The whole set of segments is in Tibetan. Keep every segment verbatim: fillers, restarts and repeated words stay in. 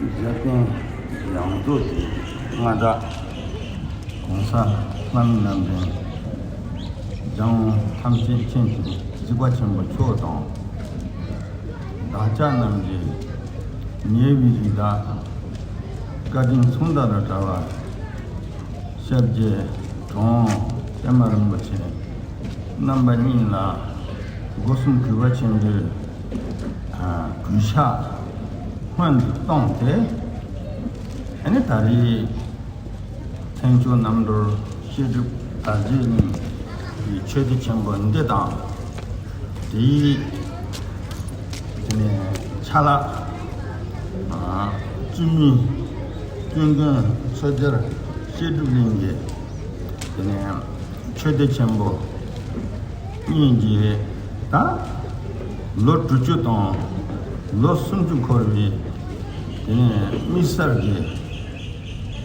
རྒྱལ་བསྟན་ཡོངས་རྫོགས་ཀྱི་མངའ་བདག་གོང་ས་ལྷ་མི་རྣམ་འདྲེན་འཇམ་དབྱངས་ཐམས་ཅད་མཁྱེན་ཅིང་གཟིགས་པ་ཆེན་པོ་མཆོག་དང་། བདག་ཅག་རྣམས་ཀྱི་ཉེ་བའི་རིགས་བདག་བཀའ་དྲིན་མཚུངས་ཟླ་དང་བྲལ་བ། ཤཱཀྱའི་གྲོང་པདྨ་རིན་པོ་ཆེ་རྣམ་པ་གཉིས་ལ་སྒོ་གསུམ་གུས་པ་ཆེན་པོས་གུས་ཕྱག་སྔོན་དུ་བཏང་སྟེ། ཨ་ནི་ད་རེས་མཚན་བཅོས་རྣམ་གྲོལ་བཤད་སྒྲུབ་དར་རྒྱས་གླིང་གི་ཆོས་སྡེ་ཆེན་པོ་འདི་དང་། དེའི་དེ་ནས་ཆ་ལག་ཨ་བཙུན་མའི་བཙུན་དགོན་མཚོ་སྦྱར་བཤད་སྒྲུབ་གླིང་གི་དེ་ནས་ཆོས་སྡེ་ཆེན་པོ་གཉིས་ཀྱི་ད་ལོ་དྲུག་ཅུ་དང་ལོ་སུམ་ཅུ་འཁོར་བའི་དེ་ནས་དམིགས་བསལ་གྱི་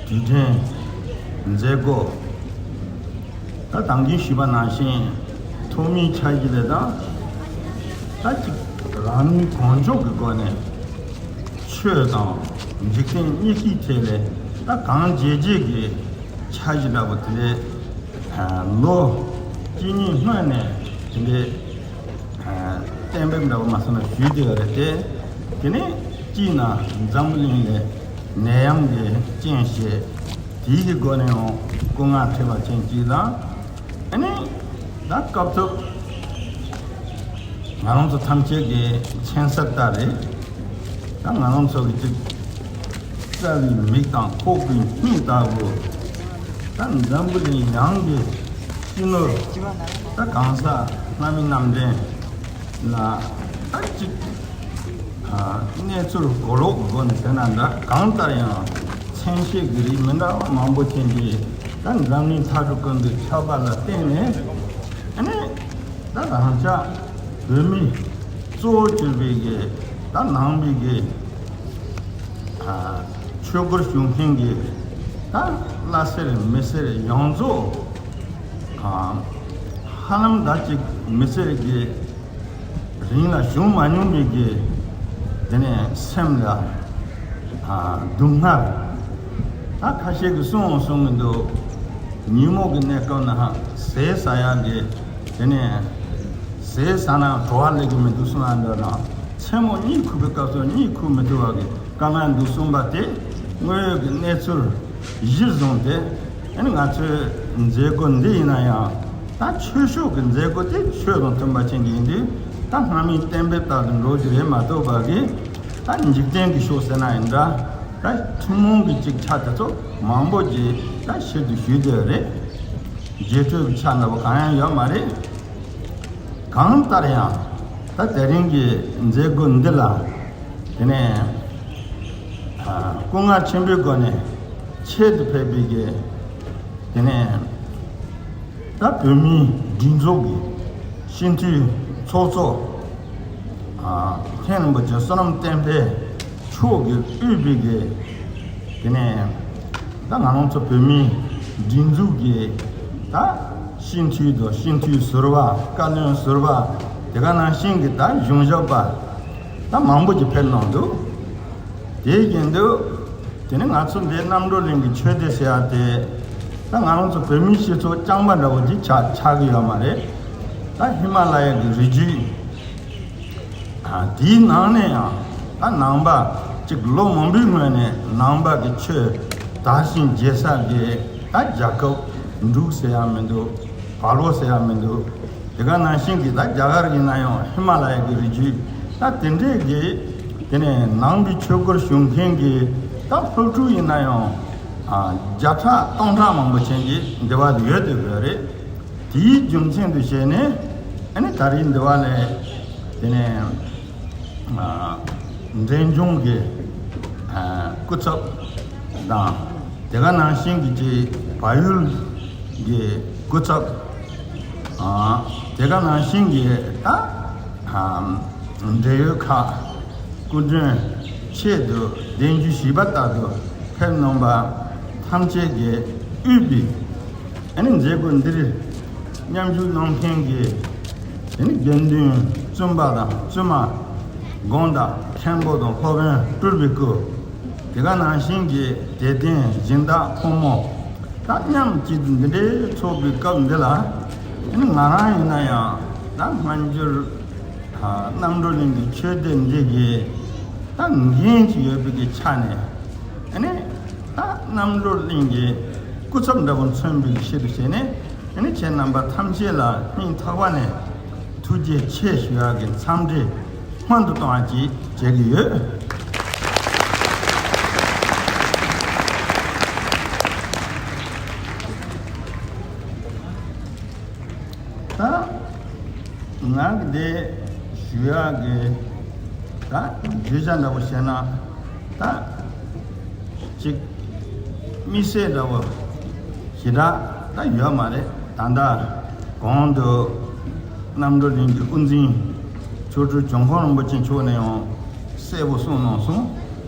དུས་དྲན་མཛད་སྒོ། ད་དང་གིན་ཞུས་པ་ནང་བཞིན་ཐོག་མའི་འཆར་གཞི་ལས་དང་། ད་ཅིག་རང་ནུས་གང་ལྕོགས་ཀྱི་སྒོ་ནས་ཆོས་དང་འཇིག་རྟེན་གཉིས་ཀའི་ཐད་ལས་ད་གང་བྱེད་བྱེད་ཀྱི་འཆར་གཞི་འདྲ་པོ་དེ་ལས་ལོ་གཅིག་གཉིས་སྔོན་ནས་དེ་འདྲའི་གཏན་འབེབས་འདྲ་པོ་མ་སོང་ན་ཞུས་བསྡད་ཡོད་རེད་དེ། དེ་ནས་གཅིག་ན་འཛམ་བུ་གླིང་ལ་ནད་ཡམས་ཀྱི་རྐྱེན་བྱས། དེའི་གི་སྒོ་ནས་ཡང་སྐུ་ངལ་འཕྲད་པ་ཅན་གཅིག་དང་། ཨ་ནི་ད་སྐབས་ཐོག་ང་རང་ཚོ་ཐམས་ཅད་ཀྱི་མཁྱེན་གསལ་ལྟར་རེད། ད་ང་རང་ཚོ་གི་ཅིག་རྩ་བའི་མིག་དང་ཁོག་པའི་སྙིང་ལྟ་བུ། ད་འཛམ་བུ་གླིང་ཡངས་ཀྱི་སྤྱི་ནོར་ད་གོང་ས་ལྷ་མི་རྣམ་འདྲེན་ལ་ད་ཅིག་གནས་ཚུལ་གོ་ལོག་གི་སྒོ་ནས་ཟེར་ན་འདྲ། གང་ལྟར་ཡང་མཚན་བཤད་ཀྱི་རིགས་མི་འདྲ་བ་མང་པོ་ཅན་གྱིས་ད་འཛམ་གླིང་ཐགས་གྲུག་ཀུན་ཏུ་ཁྱབ་པ་ལ་བརྟེན་ནས། ཨ་ནི་ད་རང་ཅག་བོད་མི་གཙོ་བོ་གྱུར་པའི་གི་ད་ནང་པའི་གི་ཆོས་སྒོར་ཞུགས་མཁན་གྱི་ད་བླ་སེར་མི་སེར་ཡོངས་རྫོགས་ཧ་ལམ་ད་ཅིག་མི་སེར་གྱི་རིང་ལ་བྱུང་མ་མྱོང་བའི་གི་དེ་ནས་སེམས་ལ་སྡུག་བསྔལ། ད་ཁ་ཤས་ཀྱིས་གསུང་འོང་གསུང་གི་འདུག་ཉིན་མོ་གི་གནས་སྐབས་ན་ཟས་ཟ་ཡག་གི་དེ་ནས་ཟས་ཟ་ན་བྲོ་བ་ལེགས་ཀྱི་མི་འདུག་གསུང་ཡག་འདྲ་དང་། མཚན་མོ་གཉིད་ཁུག་པའི་སྐབས་སུ་གཉིད་ཁུག་མི་ཐུབ་པ་གི་དཀའ་ངལ་འདུག་གསུངས་པ་དེ་དངོས་ཡོད་ཀྱི་གནས་ཚུལ་གཞིར་བཟུང་སྟེ། ཨ་ནི་ང་ཚོས་མཛད་སྒོ་འདི་ཡིན་ན་ཡང་ད་ཆོས་ཕྱོགས་ཀྱི་མཛད་སྒོ་དེ་ཆོས་དང་མཐུན་པ་ཅན་གྱི་ཡིན་དུས། ད་སྔ་མའི་གཏན་འབེབས་ལྟར་དུ་འགྲོ་རྒྱུ་རེད་མ་གཏོགས་པ་གི་ད་འཇིག་རྟེན་གྱི་ཕྱོགས་ཟེར་ན་ཡིན་འདྲ། ད་ཐུན་མོང་གི་ཅིག་ཆ་དེ་ཚོ་མང་པོ་ཅིག་ད་ཕྱིར་དུ་ཞུས་བསྡད་ཡོད་རེད། རྗེས་སྤྲོད་ཀྱི་ཆ་འདྲ་པོ་གང་ཡང་ཡོད་མ་རེད། གང་ལྟར་ཡང་ད་དེ་རིང་གི་མཛད་སྒོ་འདི་ལ་དེ་ནས་སྐུ་ངལ་ཆེན་པོའི་སྒོ་ནས་ཆེད་དུ་ཕེབས་པའི་གི་དེ་ནས་ད་བོད་མིའི་སྒྲིག་འཛུགས་ཀྱི་སྤྱི་འཐུས་ཚོགས་གཙོ་མཁན་རིན་པོ་ཆེ་བསོད་ནམས་བསྟན་འཕེལ་མཆོག་གིས་དབུས་པའི་གི་དེ་ནས་ད་ང་རང་ཚོ་བོད་མིའི་སྒྲིག་འཛུགས་ཀྱི་ད་སྤྱི་འཐུས་དང་སྤྱི་འཐུས་ཟུར་པ། བཀའ་བློན་ཟུར་པ། དེ་ག་ནང་བཞིན་གྱི་ད་གཞུང་ཞབས་པ་ད་མང་པོ་ཅིག་ཕེབས་གནང་འདུག་དེ་བཞིན་དུ་དེ་ནི་ང་ཚོ་འདིར་རྣམ་གྲོལ་གླིང་གི་ཆོས་སྡེ་ཟེར་ཡག་དེ་ད་ང་རང་ཚོ་བོད་མིའི་སྤྱི་ཚོགས་རྐྱང་པ་འདྲ་བོ་ཅིག་ཆགས་ཆགས་ཀྱི་ཡོད་མ་རེད། ད་ཧི་མ་ལ་ཡ་གི་རི་རྒྱུད། ཨ། དེའི་ནང་ནས་ཡང་ད་ནང་པ་གཅིག་ལོ་མང་པོའི་སྔོན་ནས་ནང་པ་གི་ཆོས་དར་ཞིང་རྒྱས་ས་གི་ད་རྒྱལ་ཁབ་འབྲུག་ཟེར་ཡག་མི་འདུག་བལ་པོ་ཟེར་ཡག་མི་འདུག་དེ་ག་ནང་བཞིན་གྱི་ད་རྒྱ་གར་ཡིན་ན་ཡང་ཧི་མ་ལ་ཡ་གི་རི་རྒྱུད། ད་དེ་འདྲས་ཀྱི་དེ་ནས་ནང་པའི་ཆོས་སྒོར་ཞུགས་མཁན་གྱི་ད་སློབ་ཕྲུག་ཡིན་ན་ཡང་ཨ་བརྒྱ་ཕྲག་སྟོང་ཕྲག་མང་པོ་ཅན་གྱི་འདི་བ་ཡོད་དེ་ཡོད་རེད། དེའི་རྒྱུ་མཚན་དུ་བྱས་ནས་ཨ་ནི་ད་རེས་འདི་བ་ལས་དེ་ནས་ཨ་འབྲས་ལྗོངས་ཀྱི་ཨ་སྐུ་ཚབ་དང་། དེ་ག་ནང་བཞིན་གྱི་ཅིག་བལ་ཡུལ་གྱི་སྐུ་ཚབ། ཨ་དེ་ག་ནང་བཞིན་གྱི་ད་ཨ་འབྲེལ་ཡོད་ཁག་སྐུ་མགྲོན་ཆེད་དུ་གདན་ཞུ་ཞུས་པ་ལྟར་དུ་ཕེབས་གནང་བ་ཐམས་ཅད་ཀྱིས་དབུས་པའི་ཨ་ནི་མཛད་སྒོ་འདིར་མཉམ་ཞུགས་གནང་མཁན་གྱི་དེ་ནི་དགེ་འདུན་བཙུན་པ་དང་བཙུན་མ། དགོན་བདག་མཁན་པོ་དང་སློབ་དཔོན་སྤྲུལ་པའི་སྐུ། དེ་ག་ནང་བཞིན་གྱི་དད་ལྡན་སྦྱིན་བདག་ཕོ་མོ་ད་མཉམ་གཅིག་འདི་འདྲའི་ཚོགས་པའི་སྐབས་འདི་ལ། ཨ་ནི་ང་རང་ཡིན་ན་ཡང་ད་སྔ་འགྱུར་རྣམ་གྲོལ་གླིང་གི་ཆོས་སྡེ་འདི་གི་ད་འགན་ཅིག་ཡོད་པའི་གི་ཆ་ནས། ཨ་ནི་ད་རྣམ་གྲོལ་གླིང་གི་སྐུ་ཚབ་འདྲ་པོ་མཚོན་པའི་གི་ཆེད་དུ་བྱས་ནས། ཨ་ནི་ཁྱེད་རྣམ་པ་ཐམས་ཅད་ལ་སྙིང་ཐག་པ་ནས་ཐུགས་རྗེ་ཆེ་ཞུ་ཡག་གི་འཚམས་འདྲི་སྔོན་དུ་གཏོང་བ་ཅིག་བྱེད་ཀྱི་ཡོད། ད་ང་གི་འདི་ཞུ་ཡག་གི་ད་བརྗོད་བྱ་འདྲ་པོ་བཤད་ན། ད་ཅིག་དམིགས་བསལ་འདྲ་པོ་ཞེ་དྲག་ད་ཡོད་མ་རེད། ད་ལྟ་གོང་དུ་རྣམ་གྲོལ་གླིང་གི་དབུ་འཛིན་མཆོག་སྤྲུལ་འབྱུང་ཁུངས་རིན་པོ་ཆེ་མཆོག་ནས་ཡང་གསལ་པོ་གསུངས་གནང་སོང་།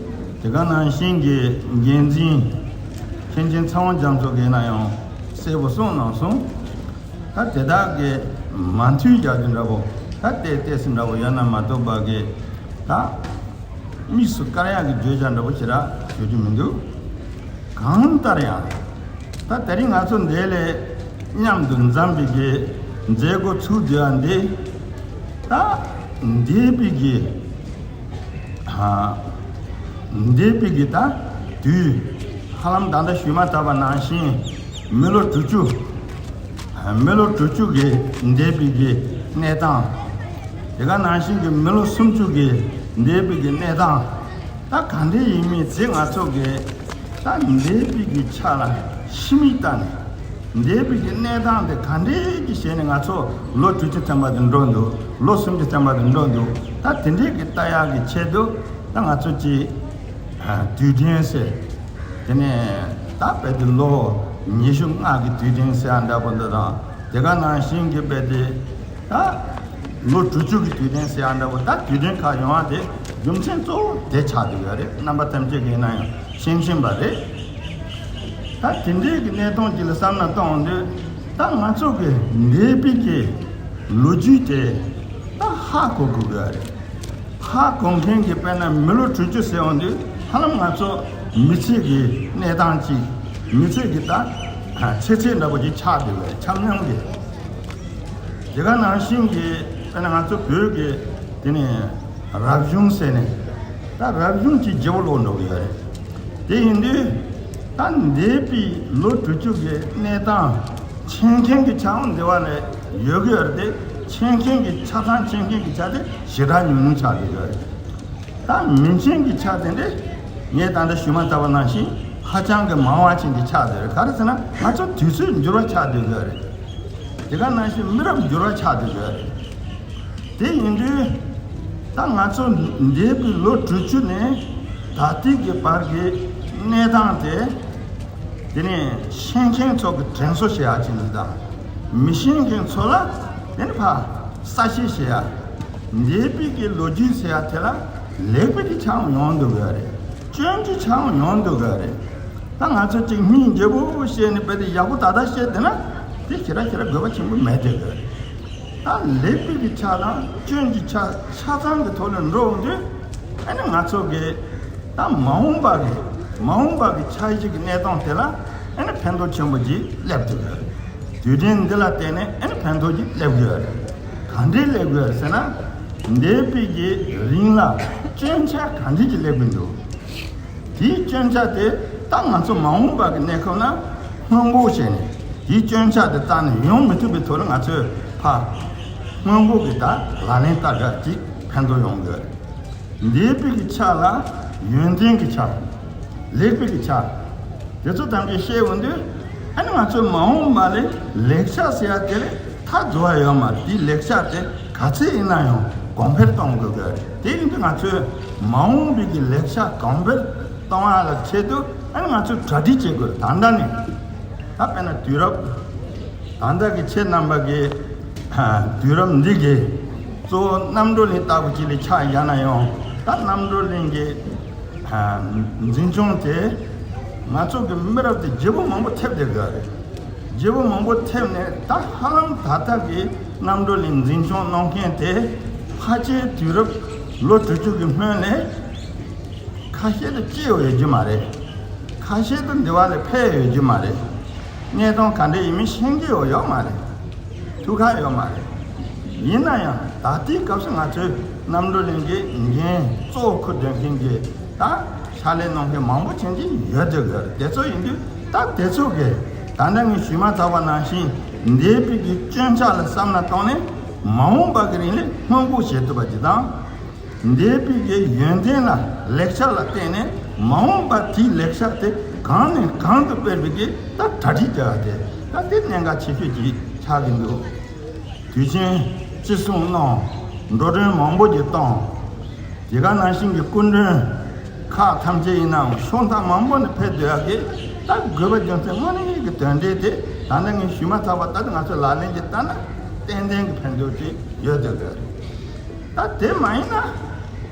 དེ་ག་ནང་བཞིན་གྱི་འགན་འཛིན་མཁན་ཆེན་ཚེ་དབང་རྒྱ་མཚོ་གིས་ན་ཡང་གསལ་པོ་གསུངས་གནང་སོང་། ད་དེ་དག་གི་མ་མཐུན་རྒྱག་རྒྱུ་འདྲ་པོ། ད་ལྟས་ལྟས་སུ་འདྲ་པོ་ཡོད་ན་མ་གཏོགས་པ་གི་ད་དམིགས་སུ་བཀར་ཡག་གི་བརྗོད་བྱ་འདྲ་པོ་ཞེ་དྲག་ཞུ་རྒྱུ་མི་འདུག། གང་ལྟར་ཡང་ད་དེ་རིང་ང་ཚོ་འདི་ལས་མཉམ་དུ་འཛོམས་པའི་གི་མཛད་སྒོ་ཚུགས་བསྡད་ཡག་འདི་ད་འདས་པའི་གི་ཨ་འདས་པའི་གི་ད་དུས་ཧ་ལམ་ད་ལྟ་ཞུས་མ་ཐག་པ་ནང་བཞིན་མི་ལོ་དྲུག་ཅུ། མི་ལོ་དྲུག་ཅུ་གི་འདས་པའི་གི་གནས་སྟངས། དེ་ག་ནང་བཞིན་གྱི་མི་ལོ་སུམ་ཅུ་གི་འདས་པའི་གི་གནས་སྟངས། ད་ག་འདྲ་ཡིན་མིན་ཚེ་ང་ཚོ་གི་ད་འདས་པའི་གི་ཆ་ལ་ཕྱི་མིག་བལྟས་ནས། འདས་པའི་གི་གནས་སྟངས་དེ་ག་འདྲ་གི་བྱས་ནས་ང་ཚོ་ལོ་དྲུག་ཅུ་ཐམ་པ་དེ་འགྲོ་འདུག། ལོ་སུམ་ཅུ་ཐམ་པ་དེ་འགྲོ་འདུག། ད་དེ་འདྲའི་གི་ལྟ་ཡག་གི་ཆེད་དུ་ད་ང་ཚོ་གཅིག་དུས་དྲན་ཟེར། དེ་ནས་ད་དཔེ་དེ་ལོ་ཉི་ཤུ་ལྔ་གི་དུས་དྲན་ཟེར་ཡག་འདྲ་པོ་འདི་དང་། དེ་ག་ནང་བཞིན་གྱི་དཔེ་དེ་ད་ལོ་དྲུག་ཅུ་གི་དུས་དྲན་ཟེར་ཡག་འདྲ་པོ། ད་དུས་དྲན་ཁག་ཡོང་བ་དེ་རྒྱུ་མཚན་གཙོ་བོ་དེ་ཆགས་བསྡད་ཡོད་རེད། རྣམ་པ་ཐམས་ཅད་ཀྱིས་ན་ཡང་ཤེས་ཀྱིན་པ་རེད། ད་དེ་འདྲའི་གི་གནས་སྟངས་ཅིག་ལ་བསམ་བློ་གཏོང་དུས། ད་ང་ཚོ་གི་འདས་པའི་གི་ལོ་རྒྱུས་དེ་ད་ཧ་གོ་དགོས་ཀྱི་རེད། ཧ་གོ་མཁན་གྱི་དཔེར་ན་མི་ལོ་དྲུག་ཅུ་ཟེར་ཡོང་དུས་ཧ་ལམ་ང་ཚོ་མི་ཚེ་གི་གནས་སྟངས་ཅིག། མི་ཚེ་གི་ད་ཆེ་ཚད་འདྲ་པོ་ཅིག་ཆགས་བསྡད་པའི་ཆ་སྙོམས་ཀྱི། དེ་ག་ནང་བཞིན་གྱི་དཔེར་ན་ང་ཚོ་བོད་ཀྱི་དེ་ནས་རབ་བྱུང་ཟེར་ནས། ད་རབ་བྱུང་གི་བརྗེ་པོ་ལོག་འགྲོ་གི་ཡོད་རེད། དེ་ཡིན་དུས་ད་འདས་པའི་ལོ་དྲུག་ཅུ་གི་གནས་སྟངས་མཁྱེན་མཁན་གྱི་ཆ་འོང་འདི་བ་ལས་ཡོད་གི་ཡོད་རེད་དེ། མཁྱེན་མཁན་གྱི་ཆ་ཚང་མཁྱེན་མཁན་གྱི་ཆ་དེ་ཞེ་དྲག་ཉུང་ཉུང་ཆགས་བསྡད་ཡོད་རེད། ད་མི་མཁྱེན་གྱི་ཆ་དེ་འདྲས་ངས་ད་ལྟ་ཞུས་མ་ཐག་པ་ནང་བཞིན་ཧ་ཅང་གི་མང་བ་ཅན་གྱི་ཆགས་བསྡད་རེད། ག་རེ་ཟེར་ན་ང་ཚོ་དུས་ཚོད་འགྱུར་བ་ཆགས་བསྡད་ཡོད་རེད། དེ་ག་ནང་བཞིན་མི་རབས་འགྱུར་བ་ཆགས་བསྡད་ཡོད་རེད། དེ་ཡིན་དུས་ད་ང་ཚོ་འདས་པའི་ལོ་དྲུག་ཅུ་ནས་ད་ལྟའི་གི་བར་གྱི་གནས་སྟངས་དེ། དེ་ནས་ཤེས་མཁན་ཚོ་གི་དྲན་གསོ་བྱེད་ཡག་ཅིག་ནི་དང་། མི་ཤེས་མཁན་ཚོ་ལ་དེ་ནི་ཕར་གསལ་བཤད་བྱེད་ཡག། འདས་པའི་གི་ལོ་རྒྱུས་ཟེར་ཡག་དེ་ལ་ལེགས་པའི་གི་ཆ་ཡང་ཡོང་འདུག་གི་རེད། སྐྱོན་གྱི་ཆ་ཡང་ཡོང་འདུག་གི་རེད། ད་ང་ཚོ་གཅིག་སྙིང་རྗེ་པོ་བཤད་ནས་དཔེ་དེ་ཡག་པོ་ད་ལྟ་བཤད་བསྡད་ན་དེ་ཞེ་དྲག་ཞེ་དྲག་དགོས་པ་ཆེན་པོ་མེད་དེ་གི་རེད། ད་ལེགས་པའི་གི་ཆ་དང་སྐྱོན་གྱི་ཆ་ཆ་ཚང་གི་ཐོག་ནས་འགྲོ་འོང་དུས། ཨ་ནི་ང་ཚོ་གི་ད་མ་འོངས་པ་གི་མ་འོངས་པ་གི་འཆར་གཞི་གི་གནས་སྟངས་དེ་ལ་ཨ་ནི་ཕན་ཐོགས་ཆེན་པོ་ཅིག་སླེབས་འདུག་གི་རེད། དུས་དྲན་འདི་ལ་བརྟེན་ནས་ཨ་ནི་ཕན་ཐོགས་ཅིག་སླེབས་ཀྱི་ཡོད་རེད། ག་འདྲས་སླེབས་ཀྱི་ཡོད་རེད་ཟེར་ན། འདས་པའི་གི་རིང་ལ་སྐྱོན་ཆ་ག་འདྲས་ཅིག་སླེབས་ཀྱི་འདུག། དེའི་སྐྱོན་ཆ་དེ་ད་ང་ཚོ་མ་འོངས་པ་གི་གནས་སྐབས་ལ་སྔོན་འགོག་བྱས་ནས། དེའི་སྐྱོན་ཆ་དེ་བཏང་ནས་ཡོང་མི་ཐུབ་པའི་ཐོག་ལ་ང་ཚོས་ཕར་སྔོན་འགོག་གི་ད་ལག་ལེན་བསྟར་ག་ཅིག་ཕན་ཐོགས་ཡོང་གི་ཡོད་རེད། འདས་པའི་གི་ཆ་ལ་ཡོན་ཏན་གྱི་ཆ། ལེགས་པའི་གི་ཆ། དེ་ཚོ་ཐམས་ཅད་བཤད་འོང་དུས། ཨ་ནི་ང་ཚོས་མ་འོངས་པ་ལ་ལེགས་ཆ་ཟེར་ཡག་དེ་ལས་ཐག་རྫོགས་ཡ་ཡོད་མ་རེད། དེའི་ལེགས་ཆ་དེ་ག་ཚད་ཡིན་ན་ཡང་གོང་འཕེལ་གཏོང་དགོས་ཀྱི་རེད། དེ་ཡིན་དུས་ང་ཚོས་མ་འོངས་པའི་གི་ལེགས་ཆ་གོང་འཕེལ་གཏོང་ཡ་ལ་ཆེད་དུ་ཨ་ནི་ང་ཚོས་གྲ་སྒྲིག་བྱེད་དགོས་རེད། ད་ལྟ་ནས། ད་དཔེར་ན་དུས་རབས། ད་ལྟ་གི་ཁྱེད་རྣམ་པ་གི་དུས་རབས་འདི་གི་གཙོ་བོ་རྣམ་གྲོལ་གླིང་ལྟ་བུ་ཅིག་ལ་ཆ་བཞག་ན་ཡང་། ད་རྣམ་གྲོལ་གླིང་གི་འཛིན་སྐྱོང་དེ་ང་ཚོ་གི་མི་རབས་དེ་བརྗེ་པོ་མང་པོ་ཐེབས་བསྡད་ཡོད་རེད། བརྗེ་པོ་མང་པོ་ཐེབས་ནས་ད་ཧ་ལམ་ད་ལྟ་གི་རྣམ་གྲོལ་གླིང་འཛིན་སྐྱོང་གནང་མཁན་དེ་ཕལ་ཆེར་དུས་རབས་ལོ་དྲུག་ཅུ་གི་སྔོན་ནས་ག་ ཁ་ཤས་དུ་སྐྱེས་ཡོད་རྒྱུ་མ་རེད། ཁ་ཤས་དུ་འདི་བ་ལས་ཕེབས་ཡོད་རྒྱུ་མ་རེད། གནས་སྟངས་ག་འདྲ་ཡིན་མིན་ཤེས་ཀྱི་ཡོད་ཡོད་མ་རེད། ཐུགས་ཁག་ཡོད་མ་རེད། ཡིན་ན་ཡང་ད་ལྟའི་སྐབས་སུ་ང་ཚོའི་རྣམ་གྲོལ་གླིང་གི་འགན་གཙོ་བོ་འཁུར་འདོན་མཁན་གྱི་ད་ཕྱག་ལས་གནང་མཁན་མང་པོ་ཅན་ཅིག་ཡོད་འདུག་གི། དེ་ཚོ་ཡིན་དུས་ད་དེ་ཚོ་གི་ད་ལྟ་ངས་ཞུས་མ་ཚར་བ་ནང་བཞིན་འདས་པའི་གི་སྐྱོན་ཆ་ལ་བསམ་བློ་བཏང་ནས་མ་འོངས་པ་གི་རིང་ལ་སྔོན་འགོག་བྱེད་ཐུབ་པ་ཅིག་དང་། འདས་པའི་གི་ཡོན་ཏན་ལ་ལེགས་ཆ་ལ་བརྟེན་ནས་མ་འོངས་པ་དེའི་ལེགས་ཆ་དེ་གང་ནས་གང་དུ་སྤེལ་བའི་གི་ད་གྲ་སྒྲིག་བྱ་བ་དེ་ད་དེ་གནད་འགག་ཆེ་ཤོས་ཅིག་ཆགས་ཀྱི་འདུག་དུས་ཆེན་བརྩི་སྲུང་གནང་། འགྲོ་གྲོན་མང་པོ་ཅིག་བཏང་། དེ་ག་ནང་བཞིན་གྱི་སྐུ་མགྲོན་ཁག་ཐམས་ཅད་ཡིན་ནའང་ཕྱོགས་མཐའ་མང་པོ་ནས་ཕེབས་སྡོད་ཡག་གི་ད་དགོས་པ་རྒྱུ་མཚན་དངོས་གནས་ཀྱི་དོན་འབྲས་དེ་ད་ནི་ངས་ཞུས་མ་ཚར་བ་ད་ང་ཚོ་ལག་ལེན་གྱི་ལྟ་ན་ཏན་ཏན་གྱི་ཕན་ཐོགས་ཅིག་ཡོད་སྡོད་དགོས། ད་དེ་མ་ཡིན་ན་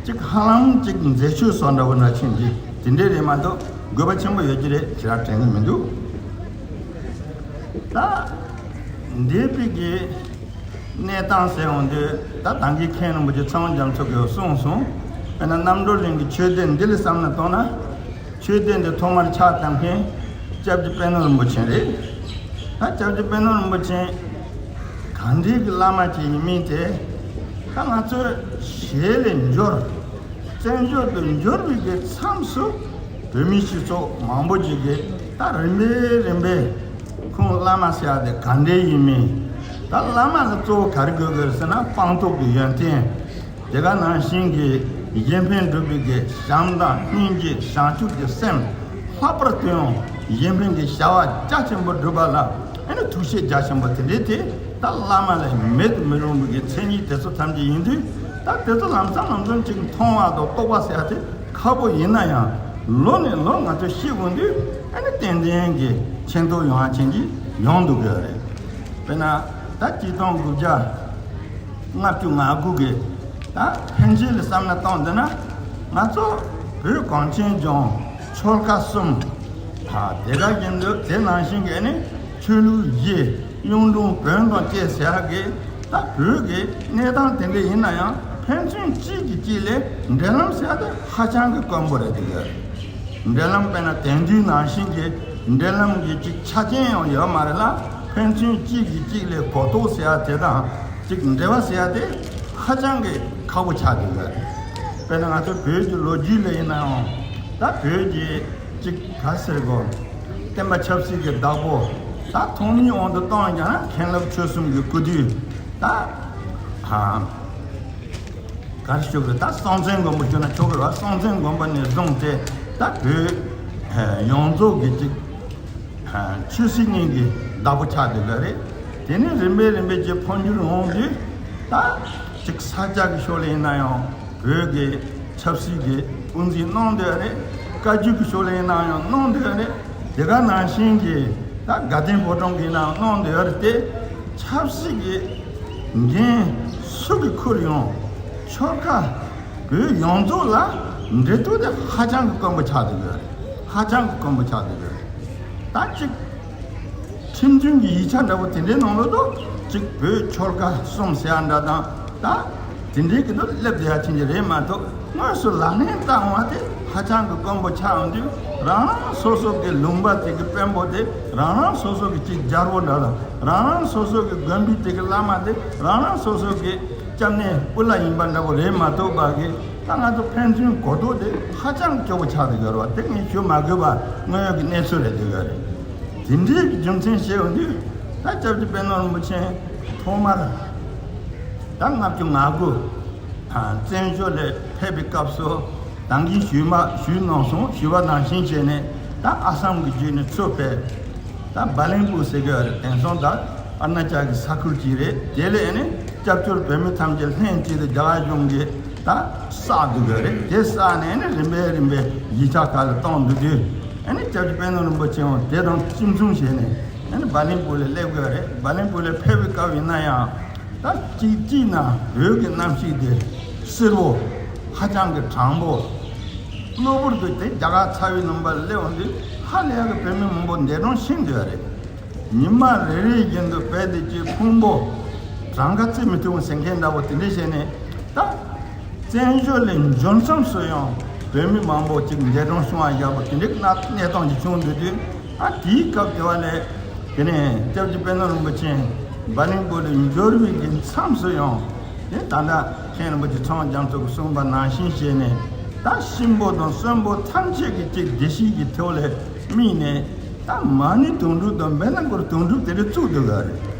ཅིག་ཧ་ལམ་ཅིག་མཛེས་ཆོས་སོགས་འདྲ་བོ་འདྲ་ཕྱིན་གྱི་དེ་འདྲས་རེད་མ་གཏོགས་དགོས་པ་ཆེན་པོ་ཡོད་ཀྱི་རེད་ཅེས་དྲན་གྱི་མི་འདུག་ད་འདས་པའི་གི་གནས་སྟངས་ཟེར་འོང་དུས་ད་ད་གིན་མཁན་རིན་པོ་ཆེ་ཚེ་དབང་རྒྱ་མཚོ་གིས་གསུངས་སོང་། དཔེར་ན་རྣམ་གྲོལ་གླིང་གི་ཆོས་སྡེ་འདི་ལ་བསམ་བློ་བཏང་ན། ཆོས་སྡེ་འདི་ཐོག་མར་ཕྱག་བཏབ་མཁན་སྐྱབས་རྗེ་པད་ནོར་རིན་པོ་ཆེ་རེད། ད་སྐྱབས་རྗེ་པད་ནོར་རིན་པོ་ཆེ་གང་འདྲའི་གི་བླ་མ་ཅིག་ཡིན་མིན་དེ་ད་ང་ཚོས་ཞལ་ལས་འབྱོར། བཙན་བྱོལ་དུ་འབྱོར་བའི་གི་མཚམས་སུ་བོད་མིའི་སྤྱི་ཚོགས་མང་པོ་ཅིག་གིས་ད་རིམ་པས་རིམ་པས་ཁོང་བླ་མ་ཟེར་ཡ་དེ་ག་འདྲའི་ཡིན་མིན། ད་བླ་མ་ལ་གཙོ་བོ་ག་རེ་དགོས་དགོས་ཟེར་ན་སྤངས་རྟོགས་ཀྱི་ཡོན་ཏན། དེ་ག་ནང་བཞིན་གྱི་གཞན་ཕན་སྒྲུབ་པའི་གི་བྱམས་དང་སྙིང་རྗེ་བྱང་ཆུབ་ཀྱི་སེམས་ལྷག་པར་དུ་ཡང་གཞན་ཕན་གྱི་བྱ་བ་རྒྱ་ཆེན་པོ་སྒྲུབ་པ་ལ་ཨ་ནི་ཐུགས་བཞེད་རྒྱ་ཆེན་པོ་དེ་འདྲའི་དེ་ད་བླ་མ་ལས་མེད་དུ་མི་རུང་བའི་གི་མཚན་ཉིད་དེ་ཚོ་ཐམས་ཅད་ཡིན་དུས་ད་དེ་ཚོ་ལམ་སང་ལམ་སང་ཅིག་མཐོང་བ་དང་རྟོགས་པ་ཟེར་ཡ་དེ་ཁག་པོ་ཡིན་ན་ཡང་ལོ་ནས་ལོ་ང་ཚོས་ཤེས་དགོས་དུས་ཨ་ནི་ཏན་ཏན་གྱི་མཁྱེན་རྟོགས་ཡོང་བ་ཅན་གྱི་ཡོང་འདུག་གི་རེད། དཔེར་ན་ད་གཅིག་སྟོང་དགུ་བརྒྱ་ལྔ་བཅུ་ང་དགུ་གི་ད་ཕན་ཆད་ལ་བསམ་བློ་བཏང་བསྡད་ན་ང་ཚོ་བོད་གངས་ཅན་ལྗོངས་ཆོལ་ཁ་གསུམ་ད་དེ་ག་ཡིན་དུས་དེ་ནང་བཞིན་གྱི་ནི་ཆོས་ལུགས་བཞི་གཡུང་དྲུང་བོན་དང་བཅས་ཟེར་ཡག་གི་ད་བོད་ཀྱི་གནས་སྟངས་དེ་འདྲ་ཡིན་ན་ཡང་ཕན་ཚུན་གཅིག་གིས་གཅིག་ལ་འབྲེལ་ལམ་ཟེར་ཡག་དེ་ཧ་ཅང་གི་དཀོན་པོ་རེད་འདུག་གི། འབྲེལ་ལམ་དཔེར་ན་དེང་དུས་ནང་བཞིན་གྱི་འབྲེལ་ལམ་གྱི་ཅིག་ཆ་རྐྱེན་ཡང་ཡོད་མ་རེད་ལ། ཕན་ཚུན་གཅིག་གིས་གཅིག་ལ་གོ་རྟོགས་ཟེར་ཡ་དེ་དང་ཅིག་འབྲེལ་བ་ཟེར་ཡ་དེ་ཧ་ཅང་གི་ཁག་པོ་ཆགས་ཀྱི་ཡོད། དཔེར་ན་ང་ཚོ་བོད་ཀྱི་ལོ་རྒྱུས་ལ་ཡིན་ན་ཡང་ད་བོད་ཀྱི་ཅིག་ག་ཟེར་དགོས། བསྟན་པ་ཆབ་སྲིད་ཀྱི་བདག་པོ་ད་ཐོག་མའི་དབང་དུ་བཏང་ཡང་མཁན་སློབ་ཆོས་གསུམ་གྱི་སྐུ་དུས་ད་ཨ། གར་ཞུགས་ཀྱི་ད་སྲོང་བཙན་སྒམ་པོ་ཞུ་ན་ཆོག་གི་རེད་བ། སྲོང་བཙན་སྒམ་པོ་ནས་བཟུང་སྟེ་ད་བོད་ཡོངས་རྫོགས་ཀྱི་ཅིག་ཆོས་སྲིད་གཉིས་ཀྱི་བདག་པོ་ཆགས་བསྡད་པ་རེད། དེ་ནས་རིམ་པས་རིམ་པས་ཀྱི་འཕོ་འགྱུར་འོང་དུས་ད་ཅིག་ས་སྐྱ་གི་ཕྱོགས་ལ་ཡིན་ན་ཡང་བོད་ཀྱི་ཆབ་སྲིད་ཀྱི་དབུ་འཛིན་གནང་བསྡད་པ་རེད། བཀའ་བརྒྱུད་ཀྱི་ཕྱོགས་ལ་ཡིན་ན་ཡང་གནང་བསྡད་པ་རེད། དེ་ག་ནང་བཞིན་གྱི་ད་དགའ་ལྡན་ཕོ་བྲང་གི་ནང་གནང་བསྡད་པ་རེད་དེ། ཆབ་སྲིད་ཀྱི་འགན་སུ་གིས་འཁུར་ཡང་ཆོལ་ཁ་བོད་ཡོངས་རྫོགས་ལ་འབྲེལ་གཏུག་དེ་ཧ་ཅང་གི་དཀོན་པོ་ཆགས་བསྡད་ཡོད་རེད། ཧ་ཅང་གི་དཀོན་པོ་ཆགས་བསྡད་ཡོད་རེད། ད་གཅིག་ཁྲིམས་མཐུན་གྱི་ཡིག་ཆ་འདྲ་པོ་དེ་འདྲའི་ནང་ལོགས་སུ་གཅིག་བོད་ཆོལ་ཁ་གསུམ་ཟེར་ཡ་འདྲ་དང་ད་དེ་འདྲའི་གི་དུ་སླེབས་བསྡད་ཡ་ཕྱིན་གྱི་རེད་མ་གཏོགས་དངོས་སུ་ལག་ལེན་བསྟར་འོང་བ་དེ་ཧ་ཅང་གི་དཀོན་པོ་ཆགས་འོང་དུས་རང་རང་སོ་སོ་གི་ལུང་པ་དེ་གི་དཔོན་པོ་དེ་རང་རང་སོ་སོ་གི་གཅིག་རྒྱལ་པོ་འདྲ་དང་རང་རང་སོ་སོ་གི་དགོན་པའི་དེ་གི་བླ་མ་དེ་རང་རང་སོ་སོ་གི་སྐྱབས་གནས་སྤུ་ལ་ཡིན་པ་འདྲ་པོ་རེད་མ་གཏོགས་པ་གི་ད་ང་ཚོ་ཕན་ཚུན་གོ་རྟོགས་དེ་ཧ་ཅང་སྐྱོ་པོ་ཆགས་བསྡད་ཡོད་རེད་བ། དེ་ངས་ཞུ་མ་དགོས་པ་དངོས་ཡོད་ཀྱི་གནས་ཚུལ་རེད་བསྡད་ཡོད་རེད། དེ་འདྲའི་གི་རྒྱུ་མཚན་བཤད་ཡོང་དུས་ད་སྐྱབས་རྗེ་པད་ནོར་རིན་པོ་ཆེ་ཐོག་མར་ད་ལྔ་བཅུ་ང་དགུ་བཙན་བྱོལ་ལ་ཕེབས་པའི་སྐབས་སུ་ད་གིན་ཞུས་མ་ཞུས་གནང་སོང་། ཞུས་པ་ནང་བཞིན་བྱས་ནས་ད་ཨ་སམ་གྱི་བརྒྱུད་ནས་ཚུར་ཕེབས། ད་བ་ལན་པུ་ཟེར་གྱི་ཡོད་རེད། དེང་སང་ད་ཨ་རུ་ན་ཅལ་གྱི་ས་ཁུལ་གཅིག་རེད། དེ་ལ་ཨ་ནི་སྐྱབས་བཅོལ་བོད་མི་ཐམས་ཅད་ལྷན་གཅིག་ཏུ་རྒྱ་གར་གཞུང་གིས་ད་བསགས་འདུག་གི་རེད། དེ་བསགས་ནས་ཨ་ནི་རིམ་པས་རིམ་པས་ཡིག་ཆ་ཁག་ལ་བཏང་འདུག་དུས་ཨ་ནི་སྐྱབས་རྗེ་པད་ནོར་རིན་པོ་ཆེ་ཡང་དེ་དང་གཅིག་མཚུངས་བྱས་ནས་ཨ་ནི་བ་ལན་པུ་ལ་སླེབས་གི་རེད། བ་ལན་པུ་ལ་ཕེབས་པའི་སྐབས་ཡིན་ན་ཡང་ད་གཅིག་གཅིག་ན་བོད་ཀྱི་གནམ་གཤིས་དེ་བསིལ་པོ་ཧ་ཅང་གི་གྲང་པོ། གློ་བུར་དུ་དེ་རྒྱ་གར་ཚ་བའི་ལུང་པ་ལ་སླེབས་འོང་དུས་ཧ་ལས་ཀྱི་བོད་མི་མང་པོ་འདས་གྲོངས་ཕྱིན་འདུག་རེད། ཉི་མ་རེ་རེ་བཞིན་དུ་བོད་དེ་ཀྱི་ཕུང་པོ་གྲངས་ཀ་བརྩི་མི་ཐུབ་ཟེར་མཁན་འདྲ་པོ་དེ་འདྲ་བྱས་ནས་ད་བཙན་བྱོལ་ལ་འབྱོར་མཚམས་སུ་ཡང་ བོད་མི་མང་པོ་ཅིག་འདས་གྲོངས་བྱུང་བ་བཞག་པ་དེ་འདྲའི་གནས་སྟངས་ཅིག་བྱུང་འདུག་དུས། ཨ་དེའི་སྐབས་དེ་བ་ལས་དེ་ནས་སྐྱབས་རྗེ་པད་ནོར་རིན་པོ་ཆེ་བ་ལིང་པོ་ལ་འབྱོར་བའི་གི་མཚམས་སུ་ཡང་དེ་ད་ལྟ་མཁན་རིན་པོ་ཆེ་ཚངས་དབྱངས་རྒྱ་མཚོ་གིས་གསུངས་པ་ནང་བཞིན་བྱས་ནས། ད་གཤིན་པོ་དང་གསོན་པོ་ཐམས་ཅད་ཀྱི་ཅིག་བདེ་སྐྱིད་ཀྱི་ཐོག་ལ་དམིགས་ནས། ད་མ་ཎི་དུང་སྒྲུབ་དང་བེར་ནག་འཁོར་དུང་སྒྲུབ་དེ་འདྲ་བཙུགས་འདུག་ག་རེད།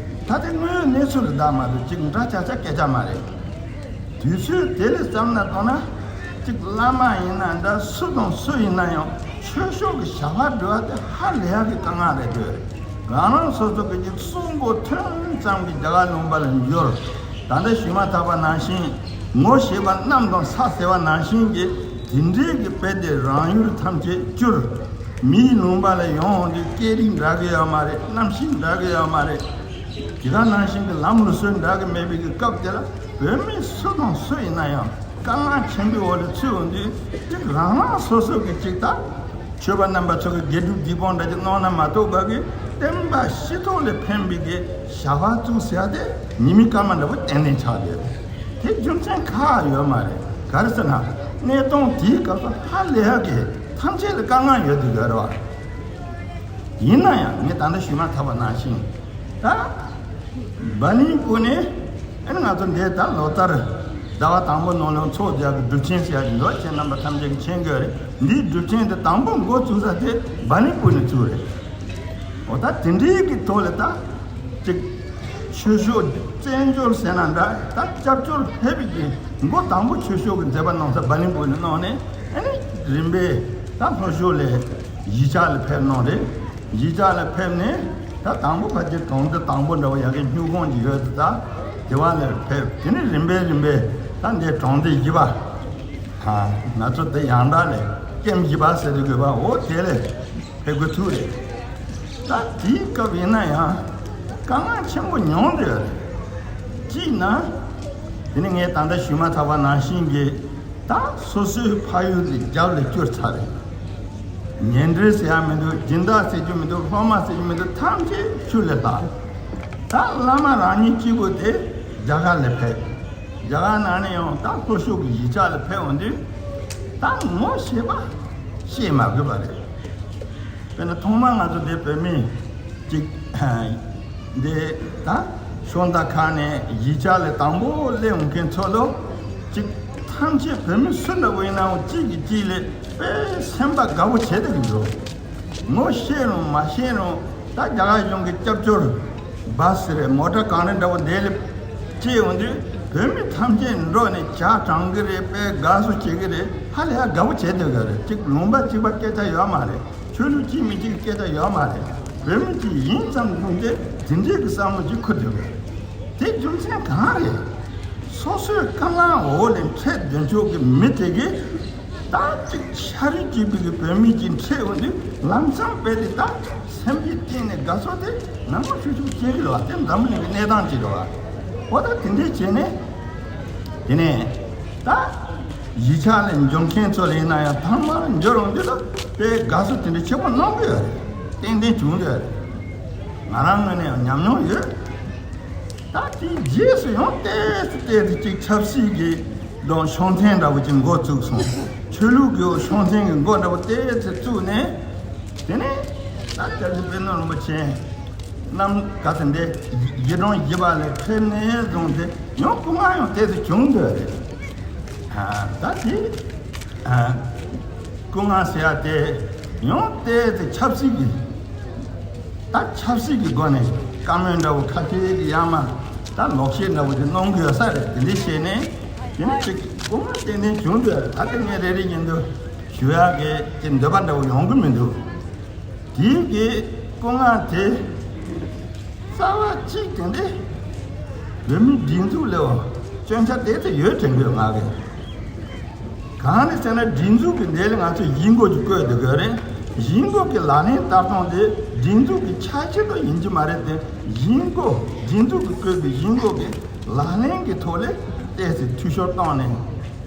ད་དེ་དངོས་ཡོད་གནས་ཚུལ་ལ་བདག་མ་གཏོགས་ཅིག་འདྲ་ཆགས་ཆགས་སྐད་ཆ་མ་རེད། དུས་ཚོད་དེ་ལ་བསམ་ན་བཏང་ན། གཅིག་བླ་མ་ཡིན་ན་འདྲ། སུ་དང་སུ་ཡིན་ན་ཡང་ཆོས་ཕྱོགས་ཀྱི་བྱ་བ་སྒྲུབ་པ་དེ་ཧ་ལས་ཡག་གི་དཀའ་ངལ་རེད་འདོད། རང་རང་སོ་སོ་གི་གཅིག་གསུང་གོ་ཐོས་ཙམ་གྱི་རྒྱ་གར་ལུང་པ་ལ་འབྱོར། ད་ལྟ་ཞུས་མ་ཐག་པ་ནང་བཞིན། ངོ་ཤེས་པ་གནམ་དང་ས་ཟེར་བ་ནང་བཞིན་གྱི་དེ་འདྲའི་གི་དཔེ་དེ་རང་ཡུལ་ཐམས་ཅད་བསྐྱུར། མིའི་ལུང་པ་ལ་ཡོང་འོང་དུས་སྐད་རིགས་འདྲ་གི་ཡོད་མ་རེད། གནམ་གཤིས་འདྲ་གི་ཡོད་མ་རེད། དེ་ག་ནང་བཞིན་གྱི་ལམ་ལུགས་སྲོལ་འདྲ་གི་མེད་པའི་གི་སྐབས་དེ་ལ། བོད་མི་སུ་དང་སུ་ཡིན་ན་ཡང་དཀའ་ངལ་ཆེན་པོའི་འོག་ལ་ཚུད་འོང་དུས། གཅིག་རང་རང་སོ་སོ་གི་གཅིག་ད་ཆོས་པ་རྣམ་པ་ཚོ་གི་དགེ་སྒྲུབ་སྡིག་སྤོང་འདྲ་ཅིག་གནང་ན་མ་གཏོགས། པ་གི་བསྟན་པ་སྤྱི་ཚོགས་ལ་ཕན་པའི་གི་བྱ་བ་བཙུགས་ཟེར་ཡ་དེ་ཉི་མའི་སྐར་མ་འདྲ་བོ་ཏན་ཏན་ཆགས་བསྡད། དེ་རྒྱུ་མཚན་ཁག་ཡོད་མ་རེད། ག་རེ་ཟེར་ན། གནས་སྟངས་དེའི་སྐབས་སུ་ཧ་ལས་ཡག་གི་ཐམས་ཅད་ལ་དཀའ་ངལ་ཡོད་དུས་ཡོད་རེད་བ། ཡིན་ན་ཡང་ངས་ད་ལྟ་ཞུས་མ་ཐག་པ་ནང་བཞིན། ད་བ་ལིང་པོ་ནས་ཨ་ནི་ང་ཚོ་འདི་ལྟར་ལོ་ལྟར་ཟླ་བ་དང་པོ་ནང་ལོགས་ཚོགས་རྒྱག་གི་སྒྲུབ་ཆེན་ཟེར་ཡ་ཅིག་འདུག་ཁྱེད་རྣམ་པ་ཐམས་ཅད་ཀྱིས་མཁྱེན་གྱི་ཡོད་རེད། འདིའི་སྒྲུབ་ཆེན་དེ་དང་པོ་འགོ་བཙུགས་ས་དེ་བ་ལིང་པོ་ནས་བཙུགས་རེད། འོ་ད་དེ་འདྲའི་གི་ཐོག་ལ་ད་ཅིག་ཆོས་ཕྱོགས་བཙན་བྱོལ་ཟེར་ན་འདྲ། ད་སྐྱབས་བཅོལ་ཕེབས་པའི་གི་མགོ་དང་པོ་ཆོས་ཕྱོགས་ཀྱི་མཛད་པ་གནང་ས་བ་ལིང་པོ་ནས་གནང་ནས། ཨ་ནི་རིམ་པས་ད་ལྷོ་ཕྱོགས་ལ་གཞིས་ཆགས་ལ་ཕེབས་གནང་རེད། གཞིས་ཆགས་ལ་ཕེབས་ནས། ད་དང་པོ་ཕལ་ཆེར་གྲོང་སྡེ་དང་པོ་འདྲ་བོ་ཡ་གི་སྨྱུག་ཁང་ཅིག་ཡོད་དེ། ད་དེ་བ་ལ་ཕེབས། དེ་ནས་རིམ་པས་རིམ་པས་ད་འདི་གྲོང་སྡེ་བཞི་པ། ཨ་ང་ཚོ་དེ་ཡང་དག་ལ་ཀེམ་བཞི་པ་ཟེར་དུས་དགོས་པ། འོ་དེ་ལ་ཕེབས་དགོས་ཐུག་རེད། ད་དེའི་སྐབས་ཡིན་ན་ཡང་དཀའ་ངལ་ཆེན་པོ་མྱོང་བསྡད་ཡོད་རེད། གཅིག་ན། དེ་ནི་ངས་ད་ལྟ་ཞུས་མ་ཐག་པ་ནང་བཞིན་གྱི། ད་སོ་སོའི་ཕ་ཡུལ་དེ་རྒྱབ་ལ་བསྐྱུར་ཚར་རེད། ཉེ་འབྲེལ་ཟེར་ཡ་མི་འདུག་སྦྱིན་བདག་ཟེར་རྒྱུ་མི་འདུག་སློབ་མ་ཟེར་རྒྱུ་མི་འདུག་ཐམས་ཅད་ཆུ་ལས་ལྷག་ད་བླ་མ་རང་ཉིད་གཅིག་པུ་དེ་རྒྱ་གར་ལ་ཕེབས། རྒྱ་གར་ནང་ནས་ཡང་ད་ལྷོ་ཕྱོགས་ཀྱི་གཞིས་ཆགས་ལ་ཕེབས་འོང་དུས། ད་ངོ་ཤེས་པ་ཤེས་མ་དགོས་པ་རེད། དཔེར་ན་ཐོག་མར་ང་ཚོ་འདི་བོད་མི་གཅིག་འདི་ད་ཤོང་ད་ཁ་ནས་གཞིས་ཆགས་ལ་དང་པོ་སླེབས་འོང་མཁན་ཚོ་ལོ། གཅིག་ཐམས་ཅད་བོད་མི་སུ་འདྲ་བོ་ཡིན་ནའང་གཅིག་གིས་གཅིག་ལ་དཔེ་སེམས་པ་དགའ་བོ་བྱེད་བསྡད་ཀྱི་འདུག་ངོ་ཤེས་རུང་མ་ཤེས་རུང་། ད་རྒྱ་གར་གཞུང་གི་སྐྱབས་བཅོལ་བ་ཟེར་རེད། མོ་ཊ་གང་རེད་འདྲ་བོ་དེ་ལ་སྐྱེལ་འོང་དུས། བོད་མི་ཐམས་ཅད་འགྲོ་ནས་ཇ་དྲང་གི་རེད། དཔེ་དགའ་བསུ་བྱེད་ཀྱི་རེད། ཧ་ལས་ཡ་དགའ་བོ་བྱེད་སྡོད་ཀྱི་རེད། གཅིག་ལུང་པ་གཅིག་པ་སྐད་ཆ་ཡོད་མ་རེད། ཆོས་ལུགས་གཅིག་མི་གཅིག་སྐད་ཆ་ཡོད་མ་རེད། བོད་མི་གཅིག་ཡིན་ཙམ་ལུང་དེ་དེ་འདྲའི་གི་བསམ་བློ་གཅིག་འཁོར་སྡོད་ཀྱི་རེད། དེ་རྒྱུ་མཚན་གང་རེད། སོ་སོའི་དཀའ་ངལ་འོག་ལས་འཕྲད་སྡོད་ཆོག་གི་མི་དེ་གིས། ད་ཅིག་ཤ་རུས་གཅིག་པའི་གི་བོད་མི་གཅིག་འཕྲད་འོང་དུས་ལམ་སང་དཔེ་དེ་ད་སེམས་ཀྱི་གཏིང་ནས་དགའ་ཚོར་དེ་ནང་མ་ཤུགས་ཤུགས་སྐྱེ་གི་རེད་བ། དེ་འཛམ་བུ་གླིང་གི་གནས་སྟངས་ཅིག་རེད་བ། འོ་ད་དེ་འདྲས་བྱས་ནས། དེ་ནས་ད་གཞིས་ཆགས་ལ་འབྱོར་མཁན་ཚོ་ལ་ཡིན་ན་ཡང་། ཐོག་མར་འབྱོར་འོང་དུས་ལ་དཔེ་དགའ་བསུ་དེ་འདྲ་ཆེན་པོ་གནང་གི་ཡོད་རེད། ཏན་ཏན་བྱུང་ཡོད་རེད། ང་རང་ངོས་ནས་ཡང་ཉམས་མྱོང་ཡོད། ད་དེའི་རྗེས་སུ་ཡང་ཏོག་ཙམ་ཏོག་ཙམ་ཅིག་ཆབ་སྲིད་ཀྱི་དང་ཤོང་ཐེངས་འདྲ་བོ་ཅིག་འགོ་བཙུགས་སོང་། ཆོས་ལུགས་ཀྱི་ཤོང་ཐེངས་ཀྱི་འགོ་འདྲ་བོ་ཏོག་ཙམ་བཙུགས་ནས། དེ་ནས་ད་སྐྱབས་རྗེ་པད་ནོར་རིན་པོ་ཆེ་རྣམ་ག་ཚོད་འདི་གཞིས་གྲོང་བཞི་པ་ལ་ཕེབས་ནས་བཟུང་སྟེ་ཡང་སྐུ་ངལ་ཡང་ཏོག་ཙམ་བྱུང་འདུག་རེད། ད་དེ་སྐུ་ངལ་ཟེར་ཡ་དེ་ཡང་ཏོག་ཙམ་ཆབ་སྲིད་ཀྱི། ད་ཆབ་སྲིད་ཀྱི་སྒོ་ནས་བཀའ་མོལ་འདྲ་བོ་ཁ་ཤས་ཀྱི་ཡང་མ། ད་ལོག་བཤད་འདྲ་བོ་དེ་གནང་གི་ཡོད་ས་རེད། དེ་འདྲ་བྱས་ནས་དེ་ནས་ཅིག་སྐུ་ངལ་ཏན་ཏན་བྱུང་འདུག་ད་ལྟ་ངས་རེ་རེ་བཞིན་དུ་ཞུ་ཡག་གི་ཅིག་འདོད་པ་འདྲ་བོ་ཡོང་གི་མི་འདུག་དེའི་གི་སྐུ་ངལ་དེ་རྩ་བ་གཅིག་དེ་འདྲ་བོད་མིའི་སྒྲིག་འཛུགས་ལ་སྐྱོན་ཆ་དེ་ཚོ་ཡོད་དྲན་གི་ཡོད་ང་གི། གང་རེད་ཟེར་ན། སྒྲིག་འཛུགས་ཀྱི་འདི་ལ་ང་ཚོས་གཞིས་འགོ་ཅིག་བཀོད་བསྡད་དགོས་རེད། གཞིས་འགོ་གི་ལག་ལེན་བསྟར་སྟངས་དེ་སྒྲིག་འཛུགས་ཀྱི་ཆ་ཤས་དང་ཡིན་གྱི་མ་རེད་དེ། གཞིས་འགོ་སྒྲིག་འཛུགས་ཀྱིས་བཀོད་པའི་གཞིས་འགོ་གི་ལག་ལེན་གྱི་ཐོག་ལ་ཏོག་ཙམ་འཐུས་ཤོར་བཏང་ནས་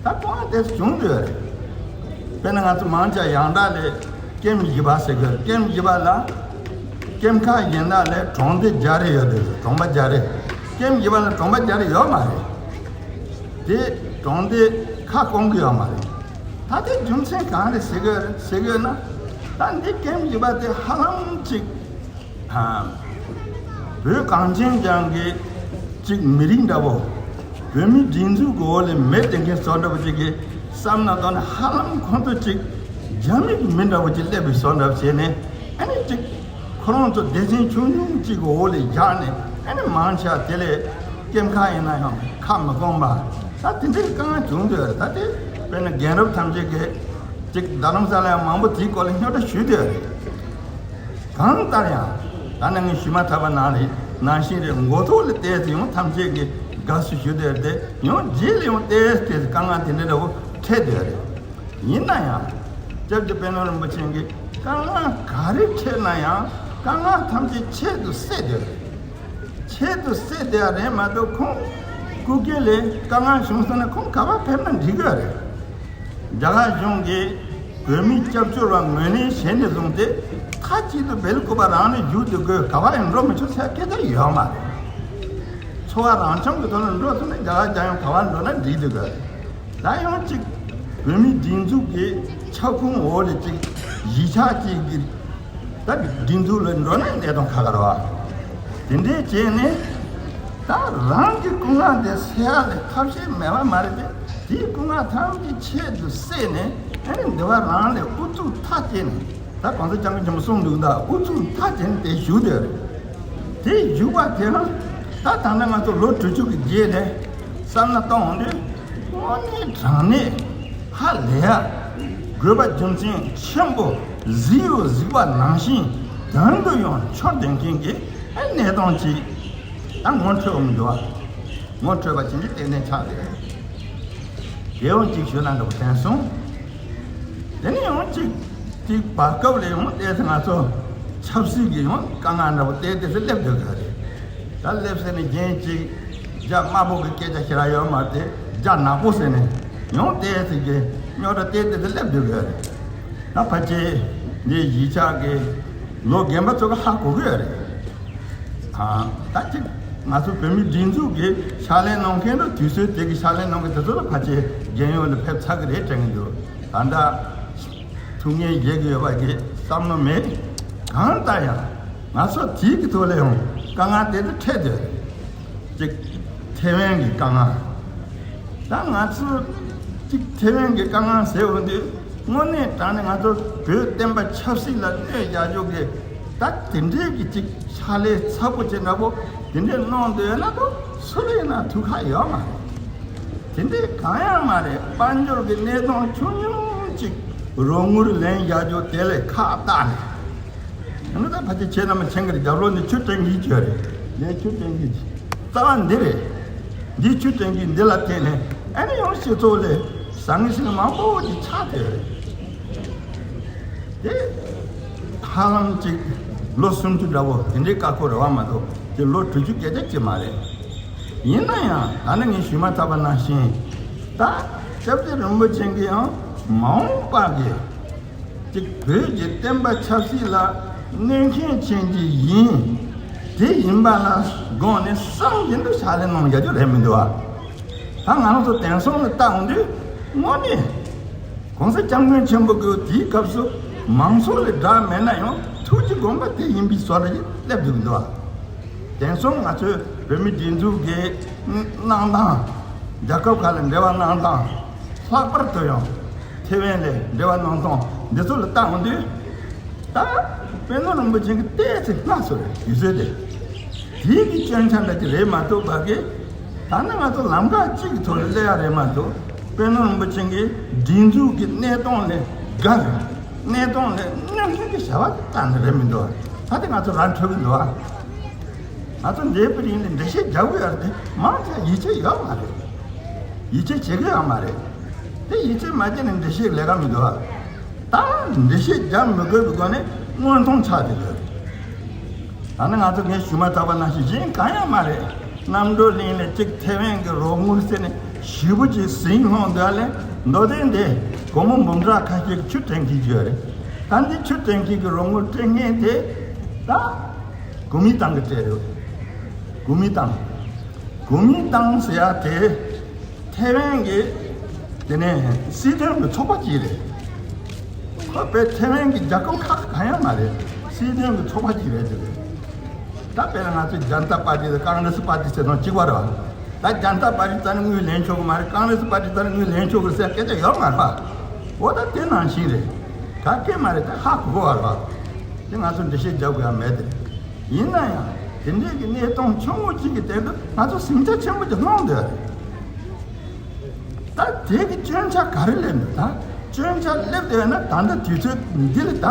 ད་གོང་ཏོག་ཙམ་བྱུང་འདུག་རེད། དཔེར་ན་ང་ཚོ་མང་ཆེ་ཡང་དག་ལ་ཀེམ་བཞི་པ་ཟེར་དགོས་རེད། ཀེམ་བཞི་པ་ལ་ཀེམ་ཁག་གཞན་དག་ལ་གྲོང་སྡེ་བརྒྱ་རེ་ཡོད་རེད། གྲོང་པ་བརྒྱ་རེ། ཀེམ་བཞི་པ་ལ་གྲོང་པ་བརྒྱ་རེ་ཡོད་མ་རེད། དེ་གྲོང་སྡེ་ཁ་སྐོང་གི་ཡོད་མ་རེད། ད་ ད་དེ་རྒྱུ་མཚན་གང་རེད་ཟེར་གི་ཟེར་གི་ན། ད་འདི་ཀེམ་བཞི་པ་དེ་ཧ་ལམ་ཅིག་ཨ། བོད་གངས་ཅན་ལྗོངས་ཀྱི་ཅིག་མི་རིགས་འདྲ་བོ། བོད་མིའི་སྒྲིག་འཛུགས་ཀྱི་འོག་ལས་མེད་བསྡད་མཁན་བཟོ་འདྲ་བོ་ཅིག་གི་བསམ་ན་དོན་ཧ་ལམ་ཁོང་ཚོ་ཅིག་རྒྱ་མི་གི་མི་འདྲ་བོ་ཅིག་སླེབས་པའི་བཟོ་འདྲ་བོ་བྱས་ནས། ཨ་ནི་ཅིག་ཁོ་རང་ཚོ་སྡེ་ཚན་ཆུང་ཆུང་གཅིག་གི་འོག་ལས་བཞག་ནས། ཨ་ནི་མང་ཆེ་བ་དེ་ལས་ཀེམ་ཁག་ཡིན་ན་ཡང་ཁ་མི་སྐོང་པ། ད་དེ་འདྲའི་དཀའ་ངལ་བྱུང་འདུག་ད་དེ་དཔེར་ན་རྒན་རབས་ཐམས་ཅད་ཀྱིས་ཅིག་རྡ་རམ་ས་ལ་ཡང་མང་པོ་དེའི་སྐོར་ལ་རྙོག་དྲ་ཞུས་བསྡད་ཡོད་རེད། གང་ལྟར་ཡང་ད་ནང་ངས་ཞུས་མ་ཐག་པ་ནང་རེད། ནང་བཞིན་རེད། མགོ་ཐོག་ལ་བལྟས་ཚེ་ཡང་ཐམས་ཅད་ཀྱིས་དགའ་བསུ་ཞུ་བསྡད་ཡོད་རེད། དེ་ཡང་རྗེས་ལ་ཡང་བལྟས་ཚེ་དཀའ་ངལ་དེ་འདྲ་འདྲ་བོ་འཕྲད་བསྡད་ཡོད་རེད། ཡིན་ན་ཡང་། སྐྱབས་རྗེ་དཔལ་ལྡན་རིན་པོ་ཆེ་གིས་དཀའ་ངལ་ག་རེ་འཕྲད་ན་ཡང་དཀའ་ངལ་ཐམས་ཅད་ཆེད་དུ་བསད་བསྡད་ཡོད་རེད། ཆེད་དུ་བསད་བསྡད་ཡ་རེད་མ་གཏོགས། ཁོང་སྐུ་སྒེར་ལ་དཀའ་ངལ་བྱུང་སོང་ན་ཁོང་ག་པར་ཕེབས་ན་འགྲིག་གི་རེད། རྒྱ་གར་གཞུང་གིས་བོད་མིའི་སྐྱབས་བཅོལ་བ་ངོས་ལེན་བྱས་ནས་བཟུང་སྟེ། མཐའ་གཅིག་ཏུ་སྦེལ་ཀོབ་རང་ལ་བཞུགས་ཏེ་དགོས། ག་པར་ཡང་འགྲོ་མི་ཆོག་ཟེར་སྐད་ཆ་ཡོད་མ་རེད། འཚོ་བ་རང་འཚམ་གྱི་ཐོག་ལ་འགྲོ་ཐུབ་ན་རྒྱ་གར་རྒྱལ་ཡོངས་ག་པར་འགྲོ་ན་འགྲིག་འདུག་གི། ད་ཡང་ཅིག་བོད་མིའི་སྒྲིག་འཛུགས་ཀྱི་ཁྱབ་ཁོངས་འོག་ལ་ཅིག་གཞིས་ཆགས་ཅིག་གི་ད་སྒྲིག་འཛུགས་ལ་འགྲོ་ན་གནས་སྟངས་ཁག་ཁག་རེད་བ། དེ་འདྲས་བྱས་ནས་ད་རང་གི་སྐུ་ངལ་དེ་སེལ་ཡ་ལ་ཐབས་ཤེས་མེད་པ་མ་རེད་དེ། དེའི་སྐུ་ངལ་ཐམས་ཅད་ཆེད་དུ་བསད་ནས། ཨ་ནི་འདི་བ་རང་ལ་ཨུ་ཚུགས་མཐའ་སྐྱེལ་ནས། ད་གོང་ས་སྐྱབས་མགོན་ཆེན་པོ་གསུངས་འདུག་ད་ཨུ་ཚུགས་མཐའ་སྐྱེལ་ནས་དེ་བཞུགས་བསྡད་རེད། དེ་བཞུགས་པ་དེ་ལ་ད་ད་ལྟ་ང་ཚོ་ལོ་དྲུག་ཅུ་གི་རྗེས་ལ་བསམ་བློ་གཏོང་འོང་དུས། དངོས་གནས་དྲང་གནས་ཧ་ལས་ཡ། དགོས་པ་རྒྱུ་མཚན་ཆེན་པོ་གཟིགས་ཡོད་གཟིགས་པ་ནང་བཞིན་དོན་དུ་ཡང་འཆོར་བསྡད་མཁན་གྱི་གནས་སྟངས་ཅིག་ད་ངོ་འཕྲོད་པ་མི་འདུག་བ། ངོ་འཕྲོད་པ་ཅན་གྱི་ལྟེ་གནས་ཆགས་ཡོད། དེ་འོང་གཅིག་ཞུ་ན་འདྲ་པོ་དྲན་སོང་། དེ་ནས་ཡང་གཅིག་གཅིག་བར་སྐབས་ལ་ཡང་བལྟས་ཚེ་ང་ཚོ་ཆབ་སྲིད་ཀྱི་ཡང་དཀའ་ངལ་འདྲ་པོ་བལྟས་བལྟས་ཚེ་སླེབས་སྡོད་ཀྱི་རེད། ད་སླེབས་ཟེར་ནས་རྒྱན་གཅིག་རྒྱ་དམར་པོ་གི་སྐད་ཆ་ཞེ་དྲག་ཡོད་མ་རེད་དེ། རྒྱ་ནག་པོ་ཟེར་ནས་ཡང་བལྟས་ཚེ་གི་རྙོག་དྲ་བལྟས་བལྟས་ཚེ་སླེབས་སྡོད་ཀྱི་རེད། ད་ཕལ་ཆེར་འདི་གཞིས་ཆགས་ཀྱི་ལོ་རྒན་པ་ཚོ་གི་ཧ་གོ་གི་ཡོད་རེད། ཨ། ད་ཅིག་ང་ཚོ་བོད་མིའི་སྒྲིག་འཛུགས་ཀྱི་ཕྱག་ལས་གནང་མཁན་དང་དུས་ཚོད་དེ་གི་ཕྱག་ལས་གནང་མཁན་དེ་ཚོ་ལ་ཕལ་ཆེར་རྒྱལ་ཡོངས་ལ་ཕེབས་ཚར་གི་རེད་དྲན་གི་འདུག་ད་ལྟ་ཐུགས་ངལ་བཞེས་གི་ཡོད་པ་གི་བསམ་བློ་མེད། གང་ལྟར་ཡང་ང་ཚོ་དེའི་གི་ཐོག་ལ་ཡང་དཀའ་ངལ་དེ་ཚོ་འཕྲད་དེ། ཅིག་ཐེ་ཝན་གི་དཀའ་ངལ། ད་ང་ཚོ་ཅིག་ཐེ་ཝན་གི་དཀའ་ངལ་ཟེར་འོང་དུས། དངོས་གནས་དྲང་གནས་ང་ཚོ་བོད་བསྟན་པ་ཆབ་སྲིད་ལ་གནོད་རྒྱག་རྒྱུ་གི་ད་དེ་འདྲའི་གི་ཅིག་ཕྱག་ལས་ཚ་པོ་ཅིག་འདྲ་པོ་དེ་འདྲའི་གནང་འདོད་ཡོད་ན་ད་སུ་ལ་ཡིན་ན་ཐུགས་ཁག་ཡོད་མ་རེད། དེ་འདྲའི་གང་ཡང་མ་རེད། དཔལ་འབྱོར་གི་གནས་སྟངས་ཆུང་ཆུང་ཅིག་རོགས་དངུལ་ལེན་རྒྱག་རྒྱུ་དེ་ལས་ཁག་བཏགས་ནས། ཨ་ནི་ད་ཕལ་ཆེར་ཁྱེད་རྣམ་པ་མཁྱེན་གྱི་རེད། རྒྱབ་ལོགས་ནས་ཆུ་སྤྲིན་གྱི་བྱོས་རེད། ལས་ཆུ་སྤྲིན་གྱི་རྩ་བ་འདི་རེད། འདི་ཆུ་སྤྲིན་གྱི་འདི་ལ་བརྟེན་ནས་ཨ་ནི་ཡང་སྤྱི་ཚོགས་ལས་ཟང་ངེ་ཞིག་མང་པོ་ཅིག་ཆགས་བསྡད་རེད། དེ་ཧ་ལམ་ཅིག་ལོ་སུམ་ཅུ་འདྲ་བོ་དེ་འདྲའི་བཀའ་འཁོར་རེད་བ་མ་གཏོགས་དེ་ལོ་དྲུག་ཅུ་སྐད་ཆ་ཅིག་མ་རེད། ཡིན་ན་ཡང་ད་ནི་ངས་ཞུས་མ་ཐག་པ་ནང་བཞིན། ད་སྐྱབས་རྗེ་རིན་པོ་ཆེ་གིས་ཡང་མ་འོངས་པ་གི་ཅིག་བོད་ཀྱི་བསྟན་པ་ཆབ་སྲིད་ལ་གནོད་མཁན་བྱེད་ཀྱི་ཡིན། དེ་ཡིན་པ་ལ་དགོངས་ནས་བསམ་བཞིན་དུ་ཕྱག་ལས་གནང་རྒྱུ་རེད་མི་འདུག་ཨ། ད་ང་རང་ཚོ་དེང་སང་ལ་བལྟ་འོང་དུས་དངོས་གནས་གོང་ས་སྐྱབས་མགོན་ཆེན་པོ་གིས་དེའི་སྐབས་སུ་མང་ཚོགས་ལ་བསྒྲགས་མེད་ན་ཡང་ཐུགས་ཀྱི་དགོངས་པ་དེ་ཡིན་པའི་བཟོ་འདྲ་ཞིག་སླེབས་འདུག་མི་འདུག་ཨ། དེང་སང་ང་ཚོས་བོད་མིའི་སྒྲིག་འཛུགས་ཀྱི་གནང་སྟངས། རྒྱལ་ཁབ་ཁག་ལ་འབྲེལ་བ་གནང་སྟངས། ལྷག་པར་དུ་ཡང་ཐེ་ཝན་ལ་འབྲེལ་བ་གནང་སྟངས་འདི་ཚོ་ལ་བལྟ་འོང་དུས། ད་དཔལ་ལྡན་རིན་པོ་ཆེ་གིས་བལྟས་ཚེ་སྔ་སོང་རེད། དུས་ཚོད་དེ། དེའི་གི་སྐྱོན་ཆ་འདྲ་ཅིག་རེད་མ་གཏོགས་པ་གི། ད་ནི་ང་ཚོ་ལམ་ཁ་གཅིག་གི་ཐོག་ལ་སླེབས་ཡ་རེད་མ་གཏོགས། དཔལ་ལྡན་རིན་པོ་ཆེ་གིས་སྒྲིག་འཛུགས་ཀྱི་གནས་སྟངས་ལས་འགལ་བའི་གནས་སྟངས་ལས་གནོད་མཁན་གྱི་བྱ་བ་དེ་གཏན་ནས་རེད་མི་འདུག་ད་དེ་ང་ཚོ་ར་འཕྲོད་ཀྱི་འདུག་ཨ། ང་ཚོ་འདས་པའི་རིང་ལ་འགྲེལ་བཤད་རྒྱག་དགོས་ཡ་དེ་མང་ཆེ་ཡིད་ཆེས་ཡོད་མ་རེད། ཡིད་ཆེས་བྱེད་ཀྱི་ཡོད་མ་རེད། དེ་ཡིད་ཆེས་མ་བྱས་ནས་འགྲེལ་བཤད་ལས་ཀ་མི་འདུག་ཨ། ད་འགྲེལ་བཤད་རྒྱག་མི་དགོས་པའི་སྒོ་ནས་མངོན་མཐོང་ཆགས་བསྡད་ཡོད་རེད། ད་ནི་ང་ཚོ་ངས་ཞུས་མ་ཐག་པ་ནང་བཞིན་གཞན་གང་ཡང་མ་རེད། གནམ་གྲུ་གླིང་ལ་གཅིག་ཐེ་ཝན་གྱི་རོགས་དངུལ་ཟེར་ནས་ཞེ་པོ་ཅིག་ཟིང་སློང་འདུག་ལས། མདོ་དོན་དེ་སྒོར་མོ་འབུམ་ཕྲག་ཁ་ཤས་ཀྱི་ཆུ་སྤྲིན་གྱི་བརྗོད་རེད། ད་འདི་ཆུ་སྤྲིན་གྱི་གི་རོགས་དངུལ་སྤྲད་མཁན་དེ་ད་གོ་མིན་ཏང་གི་སྤྲད་ཡོད། གོ་མིན་ཏང་། གོ་མིན་ཏང་ཟེར་ཡ་དེ་ཐེ་ཝན་གྱི་ དེ་ནས་སྲིད་དོན་གྱི་ཚོགས་པ་གཅིག་རེད། ཁོ་དཔེ་ཐེ་ཝན་གྱི་རྒྱལ་ཁབ་ཁག་གང་ཡང་མ་རེད། སྲིད་དོན་གྱི་ཚོགས་པ་གཅིག་རེད་དེ་རེད། ད་དཔེར་ན་ང་ཚོ་ཇན་ཏ་པར་ཏི་དང་ཀང་རེས་པར་ཏི་ཟེར་ནོ་གཅིག་པ་རེད་བ། ད་ཇན་ཏ་པར་ཏི་ད་ནི་དངུལ་ལེན་ཆོག་གི་མ་རེད། ཀང་རེས་པར་ཏི་ད་ནི་དངུལ་ལེན་ཆོག་གི་ཟེར་སྐད་ཆ་ཡོད་མ་རེད་བ། འོ་ད་དེ་ནང་བཞིན་རེད། ག་གེ་མ་རེད། ད་ཧ་གོ་གོ་བ་རེད་བ། དེ་ང་ཚོ་འགྲེལ་བཤད་རྒྱག་དགོས་ཡ་མེད་དེ། ཡིན་ན་ཡང་དེ་འདྲའི་གི་གནས་སྟངས་ཆུང་ངུ་གཅིག་གི་སྟེང་དུ་ང་ཚོ་ཟིང་ཆ་ཆེན་པོ་ཅིག་སློང་འདོད་རེད། ད་དེ་གི་སྐྱོན་ཆ་ག་རེ་སླེབས་འདུག་ད་སྐྱོན་ཆ་སླེབས་བསྡད་ན་ད་ལྟ་དུས་ཚོད་འདི་ལ་ད་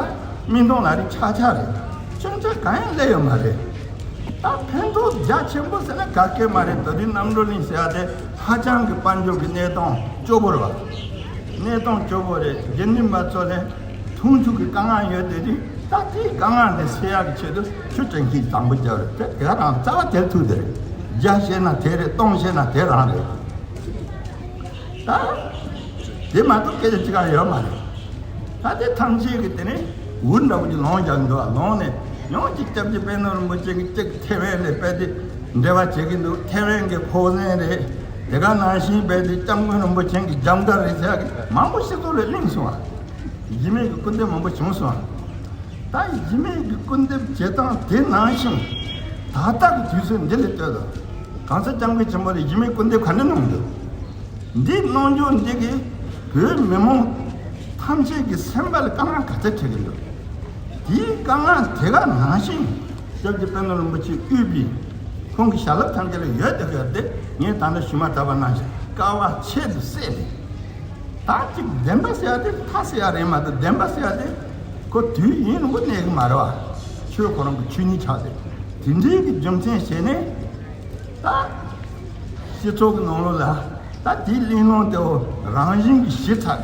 སྨིན་གཏོང་ལ་རེ་ཆག་ཆག་རེད། སྐྱོན་ཆ་གང་ཡང་སླེབས་ཡོད་མ་རེད། ད་ཕན་ཐོགས་རྒྱ་ཆེན་པོ་ཟེར་ན་ག་གེ་མ་རེད། ད་དུས་རྣམ་གྲོལ་གླིང་ཟེར་ཡ་དེ་ཧ་ཅང་གི་དཔལ་འབྱོར་གྱི་གནས་སྟངས་སྐྱོ་པོ་རེད་བ། གནས་སྟངས་སྐྱོ་པོ་རེད། དགེ་འདུན་པ་ཚོ་ལས་མཐོང་ཆུང་གི་དཀའ་ངལ་ཡོད་དེ་དུས་ད་དེའི་དཀའ་ངལ་དེ་སེལ་ཡག་གི་ཆེད་དུ་ཆུ་སྤྱང་ཀིས་དང་པོ་རྒྱབ་རེད། དེ་དེ་ག་རང་རྩ་བ་དེར་ཐུག་དེ་རེད། བརྒྱ་བཤད་ན་དེ་རེད། སྟོང་བཤད་ན་དེ་རང་རེད། ད་དེ་མ་གཏོགས་སྐད་ཆ་གཅིག་ཀྱང་ཡོད་མ་རེད། ད་དེ་ཐམས་ཅད་ཀྱིས་དེ་ནས་འུར་འདྲ་པོ་ཅིག་ལོང་རྒྱག་འདུག་ལོང་ནས་ཡང་ཅིག་སྐྱབས་རྗེ་དཔལ་ནོར་རིན་པོ་ཆེ་གིས་ཅིག་ཐེ་ཝན་ལ་དཔེ་དེ་འབྲེལ་བ་བྱེད་ཀྱི་འདུག་ཐེ་ཝན་གྱི་ཕོ་ཟན་རེད། དེ་ག་ནང་བཞིན་དཔེ་དེ་སྐྱབས་མགོན་རིན་པོ་ཆེ་གི་རྒྱབ་འགལ་རེད་ཟེར་ཡག་གི་མང་པོ་སྤྱི་ཚོགས་ལ་གླེང་སོང་བ། གཞི་མེད་ཀྱི་སྐུར་འདེབས་མང་པོ་བྱུང་སོང་བ། ད་གཞི་མེད་ཀྱི་སྐུར་འདེབས་བྱེད་སྟངས་དེ་ནང་བཞིན་ད་ལྟ་གི་དུས་ཚོད་འདི་ལ་ལྟོས་དང་། གང་ཟག་སྐྱབས་མགོན་ཆེན་པོ་ལ་གཞི་མེད་སྐུར་འདེབས་ག་འདྲ་གནང་འདུག་འདི་གནང་རྒྱུ་འདི་གིས་བོད་མི་མང་ཐམས་ཅད་ཀྱི་སེམས་པ་ལ་དཀའ་ངལ་ག་ཚད་འཕྲད་ཀྱི་འདུག་དེའི་དཀའ་ངལ་དེ་ག་ནང་བཞིན་སྐྱབས་རྗེ་དཔལ་ནོར་རིན་པོ་ཆེས་དབུས་པའི་ཁོང་གི་ཞལ་སློབ་ཐམས་ཅད་ལ་ཡོད་དེ་ཡོད་དེ། ངས་ད་ལྟ་ཞུས་མ་ཐག་པ་ནང་བཞིན་དཀའ་བ་ཆེད་དུ་བསད་ནས། ད་ཅིག་བདེན་པ་ཟེར་ཡ་དེ་མཐའ་ཟེར་ཡ་རེད་མ་གཏོགས་བདེན་པ་ཟེར་ཡ་དེ་ཁོ་དུས་ཡུན་རིང་པོ་གནས་གི་མ་རེད་བ། ཆོས་ཁོ་རང་གི་ཆོས་ཉིད་ཆགས་ཏེ། དེ་འདྲའི་གི་རྒྱུ་མཚན་བྱས་ནས་ད་སྤྱི་ཚོགས་ཀྱི་ནང་ལོགས་ལ་ད་དེའི་གླེང་སློང་དེ་འོ་རང་བཞིན་གྱི་ཞི་ཚར།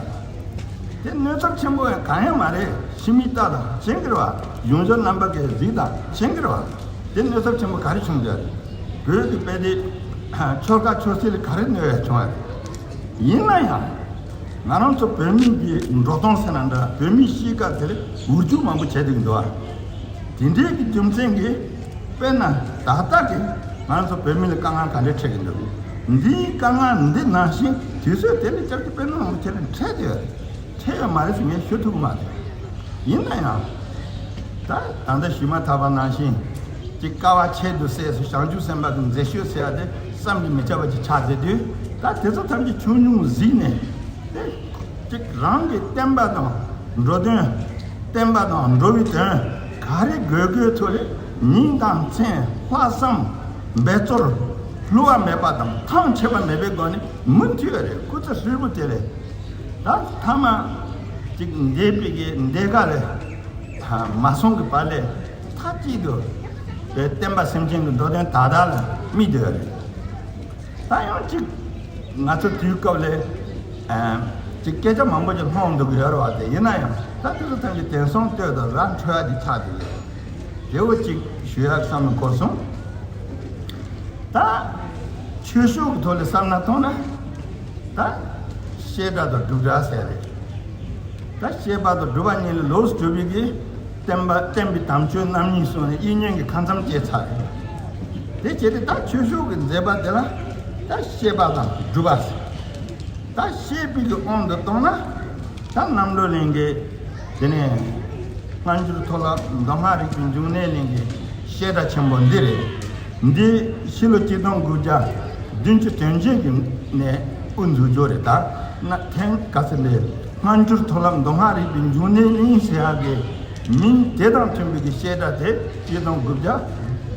དེ་གནོད་ཚབས་ཆེན་པོ་ཡང་གང་ཡང་མ་རེད། ཕྱི་མིག་ལྟ་དང་མཁྱེན་གི་རེད་བ། གཞུང་ཞབས་རྣམ་པ་གིས་གཟིགས་དང་མཁྱེན་གི་རེད་བ། དེ་གནོད་ཚབས་ཆེན་པོ་ག་རེ་བྱུང་རྒྱུ་རེད། བོད་ཀྱི་དཔེ་དེ་ཆོལ་ཁ་ཆོས་སྲིད་ལ་ག་རེ་གནོད་ཡ་བྱུང་བ་རེད། ཡིན་ན་ཡང་ང་རང་ཚོ་བོད་མི་གི་འགྲོ་སྟངས་ཟེར་ན་འདྲ། བོད་མིའི་གཤིས་ཀ་དེར་འུར་རྒྱུག་མང་པོ་བྱས་འདུག་འདུག་བ། དེ་འདྲའི་གི་རྒྱུ་མཚན་གྱིས་དཔེར་ན་ད་ལྟ་གི་ང་ཚོ་བོད་མི་ལ་དཀའ་ངལ་ག་འདྲ་འཕྲད་ཀྱི་འདུག་འདིའི་དཀའ་ངལ་འདི་ནང་བཞིན་དུས་ཚོད་དེ་ལ་སྐྱབས་རྗེ་དཔལ་ནོར་རིན་པོ་ཆེ་ལ་འཕྲད་དེ་ཡོད་རེད། འཕྲད་ཡོད་མ་རེད་ཟེར་ངས་ཞུ་ཐུབ་ཀྱི་མ་རེད། ཡིན་ན་ཡང་ད་ད་ལྟ་ཞུས་མ་ཐག་པ་ནང་བཞིན་ཅིག་དཀའ་བ་ཆེད་དུ་བསད་སོ་བྱང་ཆུབ་སེམས་དཔའ་གི་མཛད་སྤྱོད་ཟེར་ཡ་དེ་བསམ་གྱིས་མི་ཁྱབ་པ་ཅིག་ཆགས་བསྡད་དུས། ད་དེ་ཚོ་ཐམས་ཅད་ཆུང་ཆུང་གཟིགས་ནས་དེ་ཅིག་རང་གི་བསྟན་པ་དང་འགྲོ་དོན། བསྟན་པ་དང་འགྲོ་བའི་དོན་ག་རེ་དགོས་དགོས་ཐོག་ལ་ཉིན་དང་མཚན་ལྷག་བསམ་འབད་རྩོལ་བསླུ་བ་མེད་པ་དང་ཐང་ཆད་པ་མེད་པའི་སྒོ་ནས་མུ་མཐུད་རེད། སྐུ་ཚེ་ཧྲིལ་པོ་དེ་ལས་ད་ཐ་མ་ཅིག་འདས་པའི་གི་འདས་ཀ་ལས་མ་སོང་གི་བར་ལས་མཐའ་གཅིག་ཏུ་བསྟན་པ་སེམས་ཅན་གྱི་འགྲོ་དོན་དག་དག་ལ་དམིགས་བསྡད་ཡོད་རེད། ད་ཡང་ཅིག་ང་ཚོ་དུས་སྐབས་ལས་ཨ་ཅིག་སྐད་ཆ་མང་པོ་ཅིག་ལྷུང་འདུག་ཡོད་རེད་བ། དེ་ཡིན་ན་ཡང་ད་དེ་ཚོ་ཐམས་ཅད་དེང་སང་ལྟོས་དང་ར་འཕྲོད་ཡ་ཅིག་ཆགས་བསྡད་ཡོད། དེ་འོ་ཅིག་ཞུ་ཡག་བསམ་བློ་འཁོར་སོང་། ད་ཆོས་ཕྱོགས་ཀྱི་ཐོག་ལ་བསམ་བློ་གཏོང་ན་ད་བཤད་གྲྭ་དང་སྒྲུབ་གྲྭ་ཟེར་རེད། ད་བཤད་པ་དང་སྒྲུབ་པ་གཉིས་ལ་ལོགས་སུ་གྲུབ་པའི་གི་བསྟན་པ་བསྟན་པའི་དམ་ཆོས་རྣམ་གཉིས་གསུངས་ནས་དབྱིག་གཉེན་གྱི་ཁ་མཚམས་བཅད་ཚར་རེད། དེ་བྱས་ཏེ་ད་ཆོས་ཕྱོགས་ཀྱི་མཛད་པ་དེ་ལ་ད་བཤད་པ་དང་སྒྲུབ་པ་ཟེར། ད་བཤད་པའི་གི་དབང་དུ་བཏང་ན་ད་རྣམ་གྲོལ་གླིང་གི་དེ་ནས་སྔ་འགྱུར་མཐོ་སློབ་མདོ་སྔགས་རིག་པའི་འབྱུང་གནས་གླིང་གི་བཤད་གྲྭ་ཆེན་པོ་འདི་རེད། འདི་ཕྱི་ལོ་ཆིག་སྟོང་དགུ་བརྒྱ་བདུན་ཅུ་དོན་བརྒྱད་ཀྱི་ནས་དབུ་འཛུགས་རྒྱུ་རེད། ད་ན་ཐེངས་ག་ཚོད་ལས་སྔ་འགྱུར་མཐོ་སློབ་མདོ་སྔགས་རིག་པའི་འབྱུང་གནས་གླིང་ཟེར་ཡག་གི་མིང་དེ་དང་མཐུན་པའི་གི་བཤད་གྲྭ་དེ་ཆིག་སྟོང་དགུ་བརྒྱ་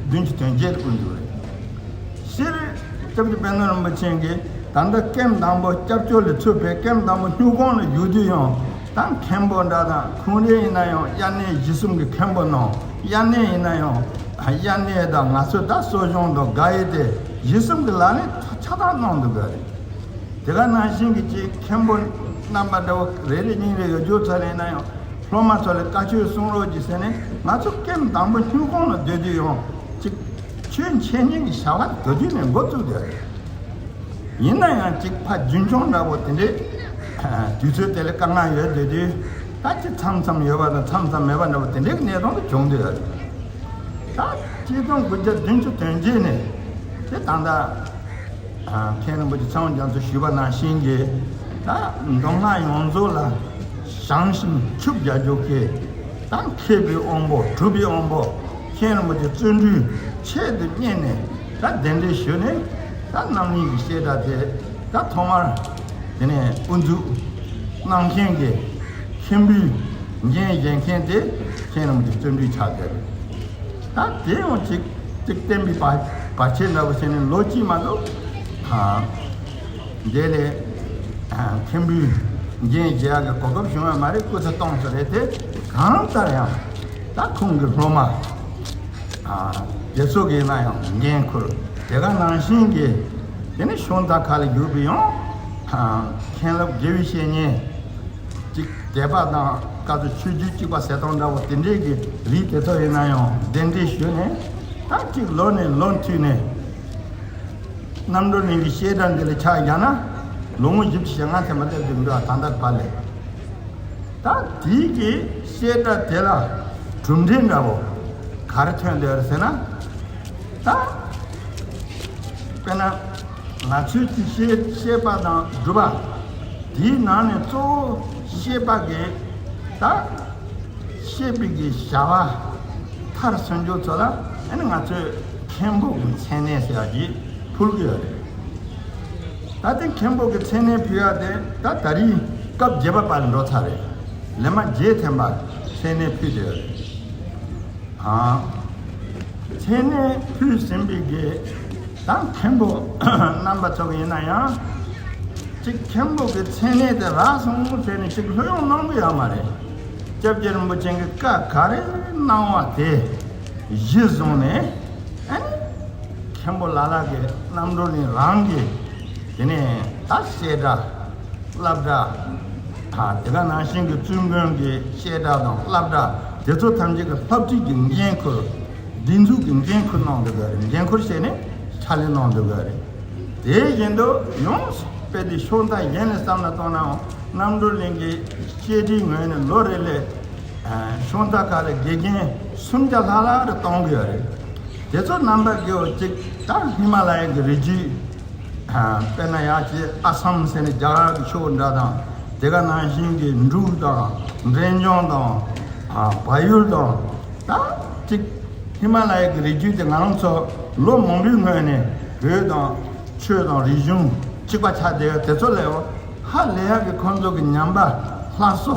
བདུན་ཅུ་དོན་བརྒྱད་དབུ་འཛུགས་རེད། སྤྱིར་སྐྱབས་རྗེ་དཔལ་ལྡན་རིན་པོ་ཆེ་གིས་ད་ལྟ་ཀེམ་དང་པོ་སྐྱབས་བཅོལ་ལ་ཚུད་པའི་ཀེམ་དང་པོ་སྨྱུག་ཁང་ལ་བཞུགས་དུས་ཡང་ད་མཁན་པོ་འདྲ་དང་ཁོང་རང་ཡིན་ན་ཡང་དབྱར་གནས་གཞི་གསུམ་གྱི་མཁན་པོ་གནང་། དབྱར་གནས་ཡིན་ན་ཡང་དབྱར་གནས་དང་ང་ཚོ་ད་གསོ་སྦྱོང་དང་དགའ་ཡི་དེ་གཞི་གསུམ་གྱི་ལག་ལེན་ཕྱག་བཏབ་གནང་འདུག་ག་རེད། དེ་ག་ནང་བཞིན་གྱི་ཅིག་མཁན་པོ་རྣམ་པ་འདྲ་བོ་རེ་རེ་གཉིས་རེ་ཡོད་རྒྱུ་ཚོ་ལ་ཡིན་ན་ཡང་སློབ་མ་ཚོ་ལ་བཀའ་ཆོས་གསུང་རོགས་གྱིས་ཟེར་ནས་ང་ཚོ་ཀེམ་དང་པོ་སྨྱུག་ཁང་ལ་སྡོད་དུས་ཡང་ཅིག་ཆོས་འཆད་ཉན་གྱི་བྱ་བ་དེ་དུས་ནས་འགོ་བཙུགས་ཡོད་རེད། ཡིན་ན་ཡང་ཅིག་ཕ་རྒྱུན་འཁྱོངས་འདྲ་བོ་དེ་འདྲས་དུས་ཚོད་དེ་ལ་དཀའ་ངལ་ཡོད་དེ་དུས་ད་ཅིག་མཚམས་མཚམས་ཡོད་པ་དང་མཚམས་མཚམས་མེད་པ་འདྲ་བོ་དེ་འདྲའི་གནས་སྟངས་དེ་བྱུང་བསྡད་ཡོད་རེད། ད་ཆིག་སྟོང་དགུ་བརྒྱ་བདུན་ཅུ་དོན་བརྒྱད་ནས་དེ་ད་ལྟ་མཁན་རིན་པོ་ཆེ་ཚེ་དབང་རྒྱ་མཚོས་ཞུས་པ་ནང་བཞིན་གྱི་ ད་མདོ་སྔགས་ཡོངས་རྫོགས་ལ་བྱང་ཞིང་ཆུབ་རྒྱལ་རྒྱུ་གི། ད་མཁས་པའི་དབང་པོ་གྲུབ་པའི་དབང་པོ་མཁན་རིན་པོ་ཆེ་བརྩོན་འགྲུས་ཆེད་དུ་གཉེར་ནས་ད་གདན་འདྲེན་ཞུས་ནས། ད་རྣམ་གླིང་གི་བཤད་གྲྭ་དེ་ད་ཐོག་མར་དེ་ནས་དབུ་འཛུགས་གནང་མཁན་གྱི་མཁན་པོའི་འགན་བཞེས་མཁན་དེ་མཁན་རིན་པོ་ཆེ་བརྩོན་འགྲུས་ཆགས་བསྡད་རེད། ད་དེ་ཡང་ཅིག་ཅིག་བསྟན་པའི་བར་བར་ཆད་འདྲ་བོ་བྱས་ནས་ལོ་གཅིག་མ་གཏོགས། ཨ། འདི་ལས་ཨ་མཁན་པོའི་འགན་བཞེས་ཡག་གི་གོ་སྐབས་བྱུང་བ་མ་རེད། སྐུ་ཚེ་སྟོང་ཟེར་རེད་དེ། གང་ལྟར་ཡང་ད་ཁོང་གི་སློབ་མ་ཨ་དེ་ཚོ་གིས་ན་ཡང་འགན་འཁུར། དེ་ག་ནང་བཞིན་གྱི་དེ་ནི་ཤོང་རྟ་ཁ་ལ་བརྒྱུད་པའི་ཡང་ཨ་མཁན་སློབ་དགེ་བའི་བཤེས་གཉེན། གཅིག་དད་པ་དང་སྐབས་སུ་ཆོས་བརྒྱུད་གཅིག་པ་ཟེར་སྟངས་འདྲ་བོ་དེ་འདྲས་ཀྱི་རིགས་དེ་ཚོ་ཡིན་ན་ཡང་གདན་འདྲེན་ཞུས་ནས། ད་གཅིག་ལོ་ནས་ལོ་མཐུད་ནས་རྣམ་གྲོལ་གླིང་གི་བཤད་གྲྭ་འདི་ལ་ཆ་བཞག་ན་ལོ་ངོ་བཞི་བཅུ་ཞེ་ལྔ་ཐེངས་མ་ཐེངས་འདུག་འདུག་ད་ལྟ་བར་ལས། ད་དེའི་གི་བཤད་གྲྭ་དེ་ལ་གྲུབ་འབྲས་འདྲ་བོ་ག་རེ་ཐོན་བསྡད་ཡོད་རེད་ཟེར་ན། ད་དཔེར་ན་ང་ཚོའི་ཅིག་བཤད་བཤད་པ་དང་སྒྲུབ་པ་དེའི་ནང་ནས་གཙོ་བོ་བཤད་པ་གི་ད་བཤད་པའི་གི་བྱ་བ་མཐར་སོན་རྒྱུ་ཚོ་ལ་ཨ་ནི་ང་ཚོས་མཁན་པོ་གི་མཚན་གནས་ཟེར་ཡག་ཅིག་ཕུལ་གི་ཡོད་རེད། ད་ལྟའི་མཁན་པོ་གི་མཚན་གནས་ཕུལ་ཡག་དེ་ད་ད་རེས་སྐབས་བརྒྱད་པ་བར་འགྲོ་ཚར་རེད། ལས་མ་བརྒྱད་ཐེངས་པ་མཚན་གནས་ཕུལ་བསྡད་ཡོད་རེད། ཨ། མཚན་གནས་ཕུལ་ཟིན་པའི་གི་ད་མཁན་པོ་རྣམ་པ་ཚོ་གི་ཡིན་ན་ཡང་། ཅིག་མཁན་པོ་གི་མཚན་གནས་དེ་རག་སོང་ཟེར་ནས་ཅིག་ལྷོད་ཡངས་གནང་གི་ཡོད་མ་རེད། སྐྱབས་རྗེ་རིན་པོ་ཆེ་གི་བཀའ་ག་རེ་གནང་བ་དེ་གཞི་བཟུང་ནས། ཨ་ནི་མཁན་པོ་ལ་ལ་གི་རྣམ་གྲོལ་གླིང་རང་གི་དེ་ནས་ད་བཤད་གྲྭ་སློབ་གྲྭ། ཨ་དེ་ག་ནང་བཞིན་གྱི་བཙུན་དགོན་གྱི་བཤད་གྲྭ་དང་སློབ་གྲྭ་དེ་ཚོ་ཐམས་ཅད་ཀྱི་སློབ་ཁྲིད་ཀྱི་འགན་འཁུར། སྒྲིག་འཛུགས་ཀྱི་འགན་འཁུར་གནང་འདུག་ག་རེད། འགན་འཁུར་བྱས་ནས་ཕྱག་ལས་གནང་འདུག་ག་རེད། དེ་བཞིན་དུ་ཡང་དཔེ་དེ་ཕྱོགས་མཐའ་གཞན་ནས་བསམ་བློ་གཏོང་ནའང་རྣམ་གྲོལ་གླིང་གི་བཤད་ཁྲིད་ངོས་ནས་ལོ་རེ་ལས་ཕྱོགས་མཐའ་ཁག་ལ་དགེ་རྒན་སུམ་བརྒྱ་ལྷག་ལྷག་རེ་གཏོང་གི་ཡོད་རེད། དེ་ཚོ་རྣམ་པ་དགེ་བ་གཅིག་ད་ཧི་མ་ལ་ཡའི་གི་རི་རྒྱུད། དཔེར་ན་ཡང་ཅིག་ཨ་སམ་ཟེར་ནས་རྒྱ་གར་གྱི་ཕྱོགས་འདྲ་དང་། དེ་ག་ནང་བཞིན་གྱི་འབྲུག་དང་འབྲས་ལྗོངས་དང་། ཨ་བལ་ཡུལ་དང་། ད་ཅིག་ཧི་མ་ལ་ཡའི་གི་རི་རྒྱུད་དེ་ང་རང་ཚོ་ལོ་མང་པོའི་སྔོན་ནས་བོད་དང་ཆོས་དང་རིག་གཞུང་གཅིག་པ་ཆགས་བསྡད་ཡོད། དེ་ཚོ་ལས་ཧ་ལས་ཡག་གི་ཁོང་ཚོ་གི་ཉམས་པ་སླར་གསོ།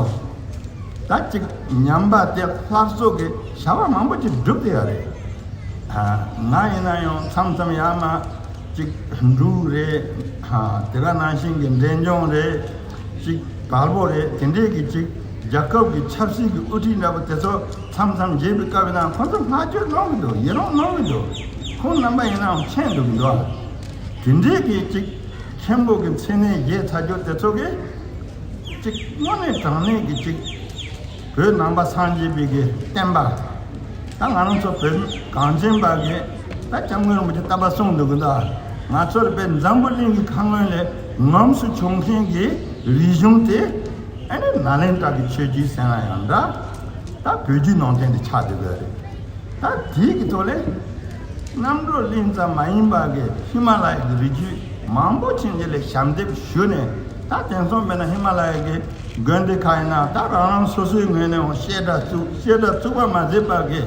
ད་ཅིག་ཉམས་པ་དེ་སླར་གསོ་གི་བྱ་བ་མང་པོ་ཅིག་བསྒྲུབས་བསྡད་ཡོད་རེད། ཨ་ང་ཡིན་ན་ཡང་མཚམས་མཚམས་ཡར་མར་ཅིག་འབྲུག་རེད། ཨ་དེ་ག་ནང་བཞིན་གྱི་འབྲས་ལྗོངས་རེད། ཅིག་བལ་པོ་རེད། དེ་འདྲས་ཀྱི་ཅིག་རྒྱལ་ཁབ་ཀྱི་ཆབ་སྲིད་ཀྱི་དབུ་ཁྲིད་འདྲ་པོ་དེ་ཚོ་མཚམས་མཚམས་མཇལ་བའི་སྐབས་ཡིན་ན་ཁོང་ཚོ་བསྔགས་བརྗོད་གནང་གི་འདུག་ཡི་རངས་གནང་གི་འདུག་ཁོང་རྣམ་པ་ཡིན་ནའང་མཁྱེན་འདུག་གི་འདུག་དེ་འདྲས་ཀྱི་ཅིག་མཁན་པོ་གི་མཚན་གནས་བཞེས་ཚར་རྒྱུ་དེ་ཚོ་གི་ཅིག་དངོས་གནས་དྲང་གནས་ཀྱི་ཅིག་བོད་ནང་པ་སངས་རྒྱས་པའི་གི་བསྟན་པ། ད་ང་རང་ཚོ་བོད་གངས་ཅན་པ་གི་ད་སྐྱབས་མགོན་རིན་པོ་ཆེ་བསྟན་པ་སྲུང་འདུག་གི་འདུག་ང་ཚོར་བོད་འཛམ་བུ་གླིང་གི་ཁ་ངོས་ལས་ངོམས་སུ་ཆུང་མཁན་གྱི་རིག་གཞུང་དེ་ཨ་ནི་ནཱ་ལེནྡྲ་གི་ཆོས་བརྒྱུད་ཟེར་ན་ཡང་འདྲ། ད་བོད་བརྒྱུད་ནང་བསྟན་དེ་ཆགས་བསྡད་ཡོད་རེད། ད་དེའི་གི་ཐོག་ལས་རྣམ་གྲོལ་གླིང་ཙམ་མ་ཡིན་པ་གི་ཧི་མ་ལ་ཡ་གི་རི་རྒྱུད་མང་པོ་ཅིག་འདི་ལ་ཞབས་འདེགས་ཞུས་ནས། ད་དེང་སང་དཔེར་ན་ཧི་མ་ལ་ཡ་གི་དགོན་སྡེ་ཁག་ཡིན་ན་ད་རང་རང་སོ་སོའི་ངོས་ནས་ཡང་བཤད་གྲྭ་བཙུགས། བཤད་གྲྭ་བཙུགས་པ་མ་ཟད་པ་གི་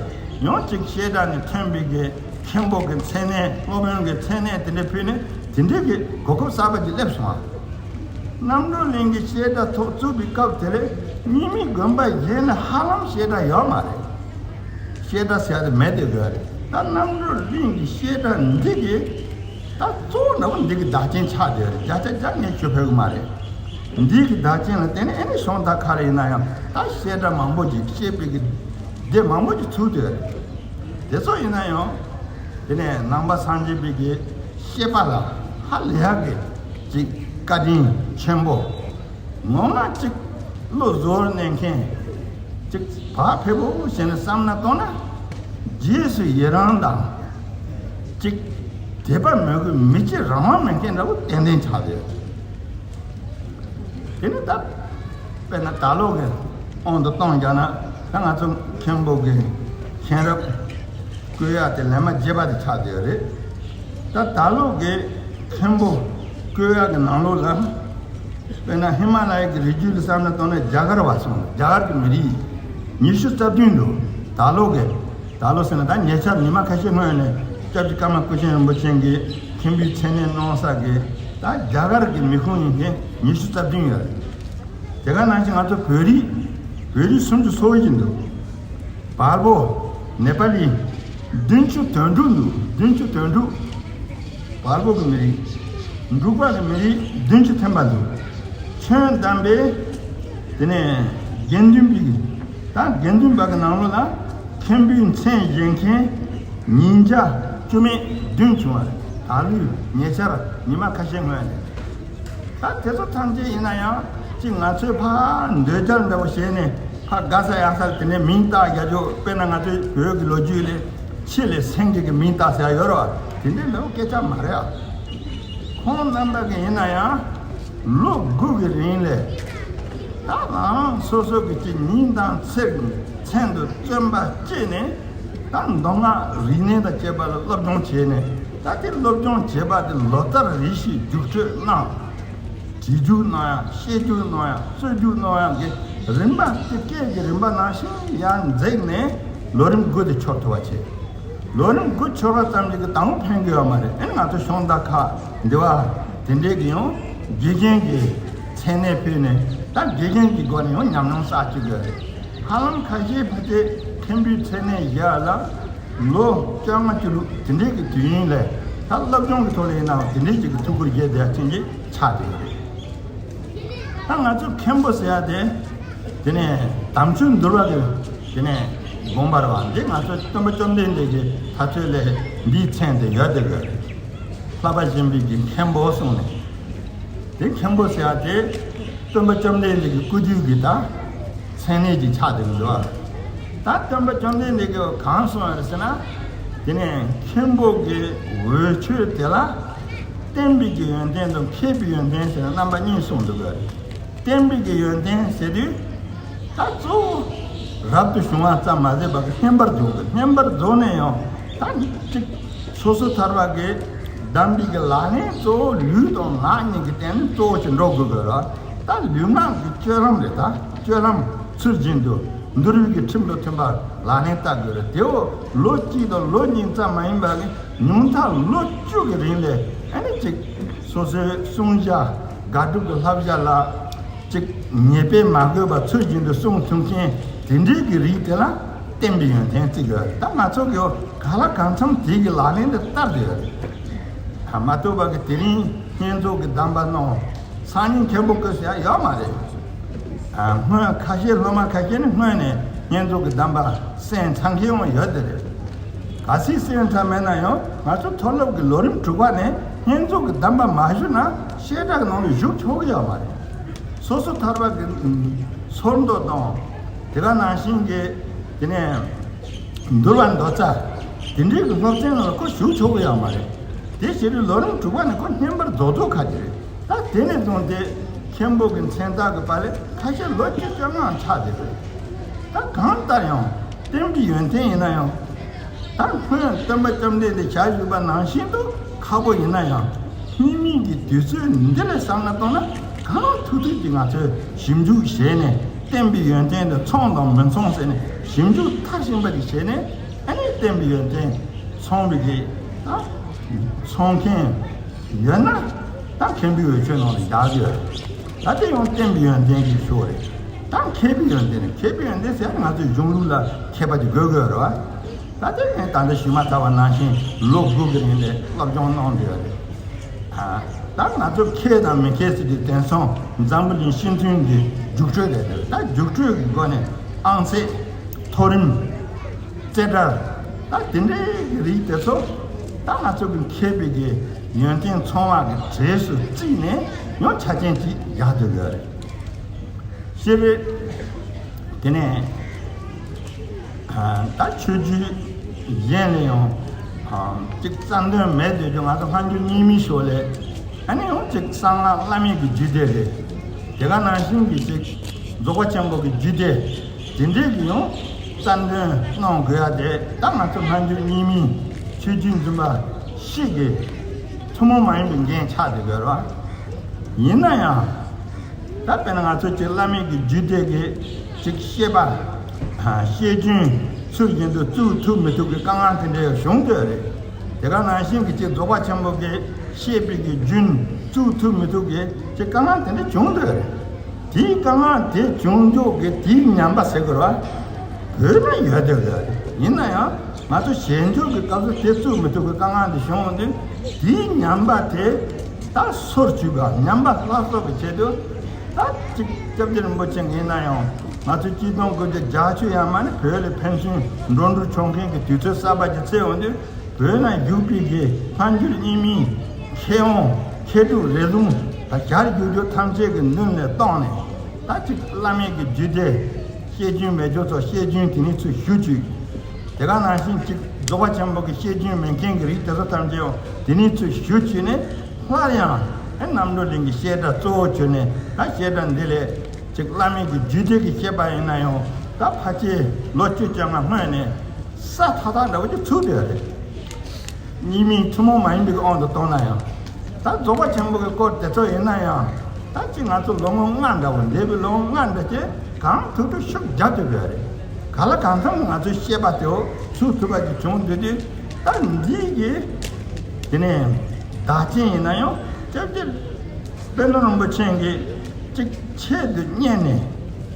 ཡང་ཅིག་བཤད་གྲྭ་ནས་ཐོན་པའི་གི་མཁན་པོ་གི་མཚན་གནས། སློབ་དཔོན་གྱི་མཚན་གནས་དེ་འདྲ་ཕུལ་ནས་དེ་འདྲའི་གི་གོ་སྐབས་གསར་པ་ཅིག་སླེབས་སོང་ཨ། རྣམ་གྲོལ་གླིང་གི་བཤད་གྲྭ་ཐོག་བཙུགས་པའི་སྐབས་དེ་ལས་རྙིང་མའི་དགོན་པ་གཞན་ལ་ཧ་ལམ་བཤད་གྲྭ་ཡོད་མ་རེད། བཤད་གྲྭ་ཟེར་ཡ་དེ་མེད་དེ་དགོས་རེད། ད་རྣམ་གྲོལ་གླིང་གི་བཤད་གྲྭ་འདི་གི་ད་གཙོ་བོ་འདྲ་བོ་འདི་གི་བདག་རྐྱེན་ཆགས་བསྡད་རེད། བརྒྱ་ཆ་བརྒྱ་ངས་ཞུ་ཕོད་གི་མ་རེད། འདི་གི་བདག་རྐྱེན་ལ་བརྟེན་ནས་ཨེ་ནི་ཤོང་ད་ག་རེ་ཡིན་ན་ཡང་ད་བཤད་གྲྭ་མང་པོ་ཅིག་བཤད་པའི་གི་སྡེ་མང་པོ་ཅིག་ཚུགས་བསྡད་རེད། དེ་ཚོ་ཡིན་ན་ཡང་དེ་ནས་ནང་པ་སངས་རྒྱས་པའི་གི་བཤད་པ་ལ་ཧ་ལས་ཡག་གི་ཅིག་བཀའ་དྲིན་ཆེན་པོ། ངོ་མ་ཅིག་བློ་གཟུ་བོར་གནས་མཁན་ཅིག་བག་ཕེབས་པོ་བྱས་ནས་བསམ་ན་གཏོང་ན་རྗེས་སུ་ཡི་རང་དང་ཅིག་དད་པ་མོས་གུས་མི་བརྗེད་རང་དབང་མེད་མཁན་འདྲ་བོ་ཏན་ཏན་ཆགས་ཡོད། དེ་ནི་ད་དཔེར་ན་ད་ལོ་གི་དབང་དུ་གཏོང་རྒྱག་ན་ད་ང་ཚོ་མཁན་པོ་གི་མཁན་རབས་བསྐོ་ཡག་དེ་ལས་མ་བརྒྱད་པ་དེ་ཆགས་བསྡད་ཡོད་རེད། ད་ད་ལོ་གི་མཁན་པོ་བསྐོ་ཡག་གི་ནང་ལོགས་ལ་ དཔེར་ན་ཧི་མ་ལ་ཡའི་གི་རི་རྒྱུད་ལ་བསམ་བློ་བཏང་ན་རྒྱ་གར་བ་སོང་། རྒྱ་གར་གྱི་མི་རིགས་ཉི་ཤུ་རྩ་བདུན་འདུག་ད་ལོ་གི། ད་ལོ་ཟེར་ན་ད་ཉེ་ཆར་ཉི་མ་ཁ་ཤས་སྔོན་ནས་སྐྱབས་རྗེ་ཀརྨ་སྐུ་ཕྲེང་རིན་པོ་ཆེ་གིས་མཁན་པོའི་མཚན་གནས་གནང་ས་གི་ད་རྒྱ་གར་གྱི་མི་ཁུངས་ཡིན་མཁན་ཉི་ཤུ་རྩ་བདུན་ཡོད་རེད། དེ་ག་ནང་བཞིན་ང་ཚོ་བོད་རིགས། བོད་རིགས་སུམ་ཅུ་སོ་བཞི་འདུག་བལ་པོ། ནེ་པ་ལི། བདུན་ཅུ་དོན་དྲུག་འདུག་བདུན་ཅུ་དོན་དྲུག་བལ་པོ་གི་མི་རིགས། འབྲུག་པ་གི་མི་རིགས་བདུན་ཅུ་ཐམ་པ་འདུག་ཁྱོན་བསྡོམས་པས། དེ་ནས་དགེ་འདུན་པའི། ད་དགེ་འདུན་པ་གི་ནང་ལོགས་ལ་མཁན་པོའི་མཚན་བཞེས་མཁན་ཉིས་བརྒྱ་བཅུ་མེད་བདུན་བྱུང་བ་རེད། ད་ལོའི་ཉེ་ཆར་ཉི་མ་ཁ་ཤས་སྔོན་ནས། ད་དེ་ཚོ་ཐམས་ཅད་ཡིན་ན་ཡང་ཅིག་ང་ཚོས་ཕར་འདོད་རྒྱལ་འདྲ་བོ་བྱས་ནས་ཕར་དགའ་ས་ཡག་ས་དེ་ནས་མིང་བཏགས་རྒྱག་རྒྱུ། དཔེར་ན་ང་ཚོའི་བོད་ཀྱི་ལོ་རྒྱུས་ལས་ཆེད་ལས་སེང་གེ་གི་མིང་བཏགས་ཟེར་ཡ་ཡོད་རེད་བ། དེ་འདྲའི་འདྲ་བོ་སྐད་ཆ་མ་རེད་ཨ། ཁོང་རྣམ་པ་གི་ཡིན་ན་ཡང་ལོ་དགུ་གི་རིང་ལས་ད་རང་སོ་སོ་གི་ཅིག་མིང་དང་ཚེ་མཚན་དུ་བརྩོན་པ་བསྐྱེད་ནས། ད་མདོ་སྔགས་རིག་གནས་དང་བཅས་པ་ལ་སློབ་སྦྱོང་བྱས་ནས། ད་དེ་སློབ་སྦྱོང་བྱས་པ་དེ་ལོ་ལྟར་རེ་བཞིན་རྒྱུགས་སྤྲོད་གནང་། བྲིས་རྒྱུགས་གནང་ཡ། བཤད་རྒྱུགས་གནང་ཡ། རྩོད་རྒྱུགས་གནང་ཡ་གི་རིམ་པ་དེ་སྐད་ཀྱི་རིམ་པ་ནང་བཞིན་ཡར་འཛེགས་ནས་ལོ་རིམ་དགུ་དེ་འཆོར་ཐུབ་པ་བྱས། ལོ་རིམ་དགུ་འཆོར་བ་ཙམ་ཞིག་གི་དང་པོ་ཕན་གི་ཡོད་མ་རེད། ཨེ་ང་ཚོ་ཤོང་ད་ཁ་འདི་བ་དེ་འདྲས་ཀྱི་ཡང་དགེ་རྒན་གྱི་མཚན་གནས་ཕུལ་ནས། ད་དགེ་རྒན་གྱི་སྒོ་ནས་ཡང་ཉམས་མྱོང་བསགས་བཅུག་གི་ཡོད་རེད། ཧ་ལམ་ཁ་ཤས་ཕལ་ཆེར་མཁན་པོའི་མཚན་གནས་བཞག་ལ་ལོ་བཅོ་ལྔ་བཅུ་དྲུག་དེ་འདྲས་ཀྱི་དུས་ཡུན་ལས་ད་སློབ་སྦྱོང་གི་ཐོག་ལ་ཡིན་ནའང་དེ་འདྲས་ཅིག་གི་ཐུགས་ཁུར་བཞེས་བསྡད་ཡ་ཅན་གྱི་ཆགས་བསྡད་ཡོད་རེད། ད་ང་ཚོ་མཁན་པོ་ཟེར་ཡ་དེ། དེ་ནས་དམ་ཆོས་འདུལ་བ་གི་དེ་ནས་དགོངས་པ་རེད་བ། འདི་ང་ཚོ་སྟོན་པ་བཅོམ་ལྡན་འདས་ཀྱི་ད་ཚོད་ལས་འདིའི་མཚན་དེ་ཡོད་དེ་དགོས་རེད། བསླབ་པ་གཞན་པའི་གི་མཁན་པོ་གསུངས་ནས། དེ་མཁན་པོ་ཟེར་ཡ་དེ་སྟོན་པ་བཅོམ་ལྡན་འདས་ཀྱི་སྐུ་དུས་ཀྱི་ད་མཚན་གནས་ཀྱི་ཆ་དེ་མི་འདུག་ཨ། ད་སྟོན་པ་བཅོམ་ལྡན་འདས་ཀྱིས་གང་གསུངས་ཡོད་རེད་ཟེར་ན། དེ་ནས་མཁན་པོ་གི་འོས་ཆོས་དེ་ལ་བསྟན་པའི་གི་ཡོན་ཏན་དང་མཁས་པའི་ཡོན་ཏན་ཟེར་ན་རྣམ་པ་གཉིས་གསུངས་འདུག་ག་བསྟན་པའི་གི་ཡོན་ཏན་ཟེར་དུས། ད་གཙོ་བོ་རབ་ཏུ་བྱུང་བ་ཙམ་མ་ཟད་པར་གི་བསྙེན་པར་རྫོགས་དགོས། བསྙེན་པར་རྫོགས་ནས་ཡང་ད་གཅིག་སོ་སོ་ཐར་པ་གི་གདམས་པའི་གི་ལག་ལེན་གཙོ་བོ་ལུས་དང་ངག་གཉིས་ཀྱི་སྟེང་ནས་གཙོ་བོ་ཞིག་འགྲོ་དགོས་དགོས་ར། ད་ལུས་ངག་གི་སྤྱོད་ལམ་རེད། ད་སྤྱོད་ལམ་ཚུལ་བཞིན་དུ་འདུལ་བའི་གི་ཁྲིམས་དང་མཐུན་པར་ལག་ལེན་བསྟར་དགོས་རེད། དེ་འོ་ལོ་གཅིག་དང་ལོ་གཉིས་ཙམ་མ་ཡིན་པ་གི་ཉུང་མཐར་ལོ་བཅུ་གི་རིང་ལས་ཨ་ནི་གཅིག་སོ་སོའི་བསྲུང་བྱ་དགག་སྒྲུབ་ཀྱི་བསླབ་བྱ་ལ། གཅིག་ཉེས་པས་མ་གོས་པ་ཚུལ་བཞིན་དུ་བསྲུང་ཐུབ་མཁན་དེ་འདྲའི་གི་རིགས་དེ་ལ་བསྟན་པའི་ཡོན་ཏན་བརྩི་གི་ཡོད་རེད། ད་ང་ཚོ་གི་ག་ལ་གང་འཚམ་དེ་གི་ལག་ལེན་དེ་བསྟར་བསྡད་ཡོད་རེད། ཨ་མ་གཏོགས་པ་གི་དེ་རིང་བསྙེན་རྫོགས་ཀྱི་གདམས་པ་གནང་། སང་ཉིན་མཁན་པོ་བསྐོས་ཟེར་ཡ་ཡོད་མ་རེད། ཨ་སྔོན་ཁ་ཤས་སློབ་མ་ཁ་ཤས་ནི་སྔོན་ནས་བསྙེན་རྫོགས་ཀྱི་གདམས་པ་གསན་ཚར་མཁན་ཡང་ཡོད་དེ་རེད། གལ་སྲིད་གསན་ཚར་མེད་ན་ཡང་ང་ཚོ་མཐོ་སློབ་ཀྱི་ལོ་རིམ་དྲུག་པ་ནས་བསྙེན་རྫོགས་ཀྱི་གདམས་པ་མ་ཞུས་ན་བཤད་གྲྭ་གི་ནང་ལ་ཞུགས་ཆོག་གི་ཡོད་མ་རེད། སོ་སོ་ཐར་པ་གི་ཚོར་འདུ་དང་། དེ་ག་ནང་བཞིན་གྱི་དེ་ནས་འདུལ་བ་མདོ་རྩ་དེ་འདྲའི་གི་སློབ་ཚན་ནང་ལ་ཁོ་ཞུགས་ཆོག་གི་ཡོད་མ་རེད། དེ་བྱས་དུས་ལོ་རིམ་དྲུག་པ་ནས་ཁོ་བསྙེན་པར་རྫོགས་རྫོགས་ཁ་གྱི་རེད། ད་དེ་ནས་བཟུང་སྟེ་མཁན་པོ་གི་མཚན་རྟགས་ཀྱི་པར་རིས་ཁ་ཤས་ལོ་བཅུ་བཅོ་ལྔ་ཆགས་བསྡད་རེད། ད་གང་ལྟར་ཡང་བསྟན་པའི་ཡོན་ཏན་ཡིན་ན་ཡང་། ད་སྔོན་སྟོན་པ་བཅོམ་ལྡན་འདས་ཞལ་བཞུགས་པ་ནང་བཞིན་དུ་ཁག་པོ་ཡིན་ན་ཡང་། སྔོན་མའི་གི་དུས་ཚོད་འདི་ལ་བསམ་བློ་གཏོང་ན་གང་ཐུབ་ཐུབ་ཀྱིས་ང་ཚོས་ཞིབ་འཇུག་བྱས་ནས་བསྟན་པའི་ཡོན་ཏན་དེ་ཚང་དང་མི་ཚང་ཟེར་ནས་ཞིབ་འཇུག་མཐར་ཕྱིན་པ་ཞིག་བྱས་ནས། ཨ་ནི་བསྟན་པའི་ཡོན་ཏན་ཚང་བའི་གི་ད་ཚང་མཁན་ཡོད་ན་ད་མཁན་པོའི་འོས་ཆོས་ནང་ལ་བཞག་གི་ཡོད་རེད། ད་དེ་ཡང་བསྟན་པའི་ཡོན་ཏན་གྱི་ཕྱོགས་རེད། ད་མཁས་པའི་ཡོན་ཏན་རེད། མཁས་པའི་ཡོན་ཏན་ཟེར་ང་ཚོའི་གཞུང་ལུགས་ལ་མཁས་པ་དེ་དགོས་དགོས་རེད་བ། ད་དེ་ངས་ད་ལྟ་ཞུས་མ་ཚར་བ་ནང་བཞིན་ལོ་དགུ་གི་རིང་ལ་སློབ་སྦྱོང་གནང་བསྡད་ཡོད་རེད། ད་ང་ཚོ་མཁས་དང་མི་མཁས་ཟེར་དུས་དེང་སང་འཛམ་བུ་གླིང་སྤྱི་མཐུན་གྱི་རྒྱུགས་སྤྲོད་རེད་འདུག་ད་རྒྱུགས་སྤྲོད་ཀྱི་སྒོ་ནས་ཨང་ཚད། མཐོ་རིམ། རྩེ་གྲར། ད་དེ་འདྲའི་རིགས་དེ་ཚོ་ད་ང་ཚོ་གི་མཁས་པའི་གི་ཡོན་ཏན་ཚང་བ་གི་གྲས་སུ་བརྩིས་ནས་ཡང་ཆ་རྐྱེན་ཅིག་བཞག་འདོད་ཡོད་རེད། སྤྱིར། དེ་ནས་ད་ཆོས་བརྒྱུད་གཞན་ལ་ཡང་གཅིག་རྩ་འདོན་མེད་འདོད་རྒྱུ། ང་ཚོ་སྔ་འགྱུར་རྙིང་མའི་ཕྱོགས་ལས་ཨ་ནི་ཡང་གཅིག་གསང་སྔགས་བླ་མེད་ཀྱི་རྒྱུད་སྡེ་རེད། དེ་ག་ནང་བཞིན་གྱི་གཅིག་རྫོགས་པ་ཆེན་པོ་གི་རྒྱུད་སྡེ་དེ་འདྲས་ཀྱི་ཡང་རྩ་འདོན་གནང་དགོས་ཡ་དེ་ད་ང་ཚོ་སྔ་འགྱུར་རྙིང་མའི་ཆོས་བརྒྱུད་འཛིན་པ་ཞིག་གི་ཐུན་མོང་མ་ཡིན་པའི་འགན་ཆགས་བསྡད་དགོས་རེད་བ། ཡིན་ན་ཡང་། ད་དཔེར་ན་ང་ཚོ་ཅིག་བླ་མེད་ཀྱི་རྒྱུད་སྡེ་གི་ཅིག་བཤད་པ། ཤེས་རྒྱུན་ཚུལ་བཞིན་དུ་བཙུགས་ཐུབ་མི་ཐུབ་ཀྱི་དཀའ་ངལ་དེ་འདྲ་ཡང་བྱུང་སྡོད་རེད། དེ་ག་ནང་བཞིན་གྱི་ཅིག་རྫོགས་པ་ཆེན་པོ་གི་བཤད་པའི་གི་རྒྱུན་བཙུགས་ཐུབ་མི་ཐུབ་ཀྱི་ཅིག་དཀའ་ངལ་དེ་འདྲ་བྱུང་སྡོད་རེད། དེའི་དཀའ་ངལ་དེ་བྱུང་འཇོག་གི་དེའི་ཉམས་པ་ཟེར་དགོས་རེད་བ། བོད་ན་ཡོད་སྡོད་རེད། ཡིན་ན་ཡང་ང་ཚོ་བྱེད་འཇོག་གི་སྐབས་སུ་དེ་བཙུགས་མི་ཐུབ་ཀྱི་དཀའ་ངལ་དེ་བྱུང་འོང་དུས། དེའི་ཉམས་པ་དེ་ད་སོར་ཆུད་པ། ཉམས་པ་སླར་གསོ་གི་ཆེད་དུ་ད་ཅིག་སྐྱབས་རྗེ་རིན་པོ་ཆེ་ཡིན་ན་ཡང་ང་ཚོ་ཆིག་སྟོང་དགུ་བརྒྱ་བརྒྱད་ཅུ་ཡར་མར་ནས་བོད་ལ་ཕན་ཚུན་འགྲོ་འགྲུལ་བྱུང་མཁན་གྱི་དུས་ཚོད་གསར་པ་ཅིག་ཚུད་འོང་དུས། བོད་ན་བཞུགས་པའི་གི་སྔ་འགྱུར་རྙིང་མའི་མཁས་དབང་མཁས་གྲུབ་རེ་ཟུང་ད་ཞལ་བསྒྱུར་རྒྱུ་ཐམས་ཅད་ཀྱི་མདུན་ལ་བཏང་ནས། ད་ཅིག་བླ་མེད་ཀྱི་རྒྱུད་སྡེ་བཤད་རྒྱུན་མེད་རྒྱུ་ཚོ་བཤད་རྒྱུན་དེ་ནས་ཚུར་ཞུ་བཅུག་དེ་ག་ནང་བཞིན་ཅིག་རྫོགས་པ་ཆེན་པོ་གི་བཤད་རྒྱུན་མེད་མཁན་གྱི་རིགས་དེ་ཚོ་ཐམས་ཅད་ཡང་དེ་ནས་ཚུར་ཞུ་བཅུག་ནས། སླར་ཡང་ཨེ་རྣམ་གྲོལ་གླིང་གི་བཤད་གྲྭ་གཙོ་བོ་བྱས་ནས་ད་བཤད་གྲྭ་འདི་ལས་ཅིག་བླ་མེད་ཀྱི་རྒྱུད་སྡེ་གི་བཤད་པ་ཡིན་ན་ཡང་ད་ཕལ་ཆེར་ལོ་བཅུ་བཅོ་ལྔ་སྔོན་ནས་ས་ཐག་ཐག་འདྲ་བོ་ཅིག་ཚུགས་བསྡད་ཡོད་རེད། རྙིང་མའི་ཐུན་མོང་མ་ཡིན་པའི་དབང་དུ་བཏང་ན་ཡང་། ད་རྫོགས་པ་ཆེན་པོ་གི་སྐོར་དེ་ཚོ་ཡིན་ན་ཡང་། ད་ཅིག་ང་ཚོ་ལོ་ངོ་ལྔ་འདྲ་བོ་འདས་པའི་ལོ་ངོ་ལྔ་འདྲ་ཅིག་གང་ཐུབ་ཐུབ་ཤུགས་རྒྱབ་ཐུབ་ཡོད་རེད། གང་ལ་གང་འཚམ་ང་ཚོའི་བཤད་པ་དེའོ་ཚུགས་ཐུབ་པ་ཅིག་བྱུང་འདུག་དུས། ད་འདི་གི་དེ་ནས་བདག་ཅན་ཡིན་ན་ཡང་སྐྱབས་རྗེ་དཔལ་ལྡན་རིན་པོ་ཆེ་གིས་ཅིག་ཆེད་དུ་གཉེར་ནས་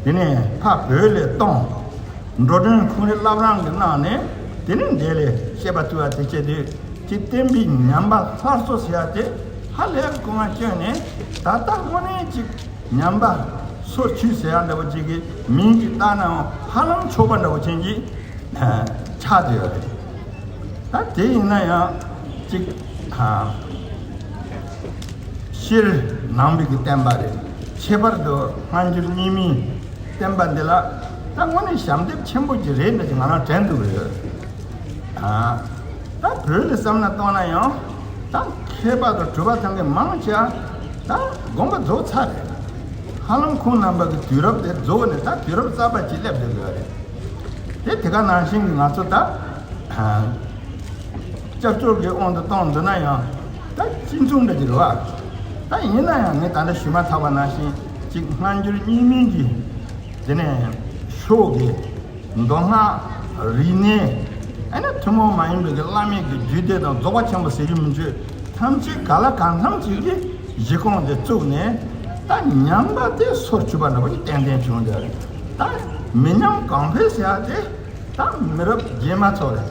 དེ་ནས་ཕར་བོད་ལ་བཏང་། འགྲོ་གྲོན་ཁོང་རའི་བླ་བྲང་གིས་གནང་ནས་དེ་ནས་འདི་ལས་བཤད་པ་ཚུགས་པ་དེ་བྱས་དུས། ཅིག་བསྟན་པའི་ཉམས་པ་སླར་གསོ་ཟེར་ཡ་དེ་ཧ་ལས་པའི་སྐུ་ངལ་བསྐྱོན་ནས། ད་ལྟ་དངོས་གནས་ཅིག་ཉམས་པ་སོར་ཆུད་ཟེར་ཡ་འདྲ་བོ་ཅིག་གི་མིང་ཅིག་བཏགས་ནའང་ཧ་ལམ་ཆོག་པ་འདྲ་བོ་ཅན་གྱི་ཆགས་བསྡད་ཡོད་རེད། ད་དེ་ཡིན་ན་ཡང་ཅིག་ཨ། སྤྱིར་ནང་པའི་གི་བསྟན་པ་རེད། ཁྱད་པར་དུ་སྔ་འགྱུར་རྙིང་མའི་བསྟན་པ་འདི་ལ་ད་དངོས་གནས་ཞབས་འདེགས་ཆེན་པོ་ཅིག་རེད་འདྲ་ཅིག་ང་རང་དྲན་འདུག་ཡོད། ཨ། ད་བོད་ལ་བསམ་བློ་གཏོང་ན་ཡང་ད་མཁས་པ་དང་གྲུབ་པ་ཚང་གི་མང་ཆེ་བ་ད་དགོངས་པ་རྫོགས་ཚར་རེད། ཧ་ལམ་ཁོང་རྣམ་པ་གི་དུས་རབས་དེ་རྫོགས་ནས་ད་དུས་རབས་གསར་པ་ཅིག་སླེབས་བསྡད་ཡོད་རེད། དེ་དེ་ག་ནང་བཞིན་གྱི་ང་ཚོ་ད་ཨ། སྐྱབས་བཅོལ་གྱི་དབང་དུ་བཏང་འདུག་ན་ཡང་ད་གཅིག་མཚུངས་འདྲ་ཅིག་རེད་བ། ད་ཡིན་ན་ཡང་ངས་ད་ལྟ་ཞུས་མ་ཚར་བ་ནང་བཞིན་ཅིག་སྔ་འགྱུར་རྙིང་མའི་གི་དེ་ནས་ཕྱོགས་ཀྱི་མདོ་སྔགས་རིག་གནས། ཨ་ནི་ཐུན་མོང་མ་ཡིན་པའི་གི་བླ་མེད་ཀྱི་རྒྱུད་སྡེ་དང་རྫོགས་པ་ཆེན་པོ་ཟེར་རྒྱུ་མི་འདུག་ཐམས་ཅད་གང་ལ་གང་འཚམ་ཅིག་གི་གཞི་ཁུངས་དེ་བཙུགས་ནས། ད་ཉམས་པ་དེ་སོར་ཆུད་པ་འདྲ་བོ་ཞིག་ཏན་ཏན་བྱུང་བསྡད་རེད། ད་མི་ཉམས་གོང་འཕེལ་ཟེར་ཡ་དེ་ད་མི་རབས་རྗེས་མ་ཚོ་རེད།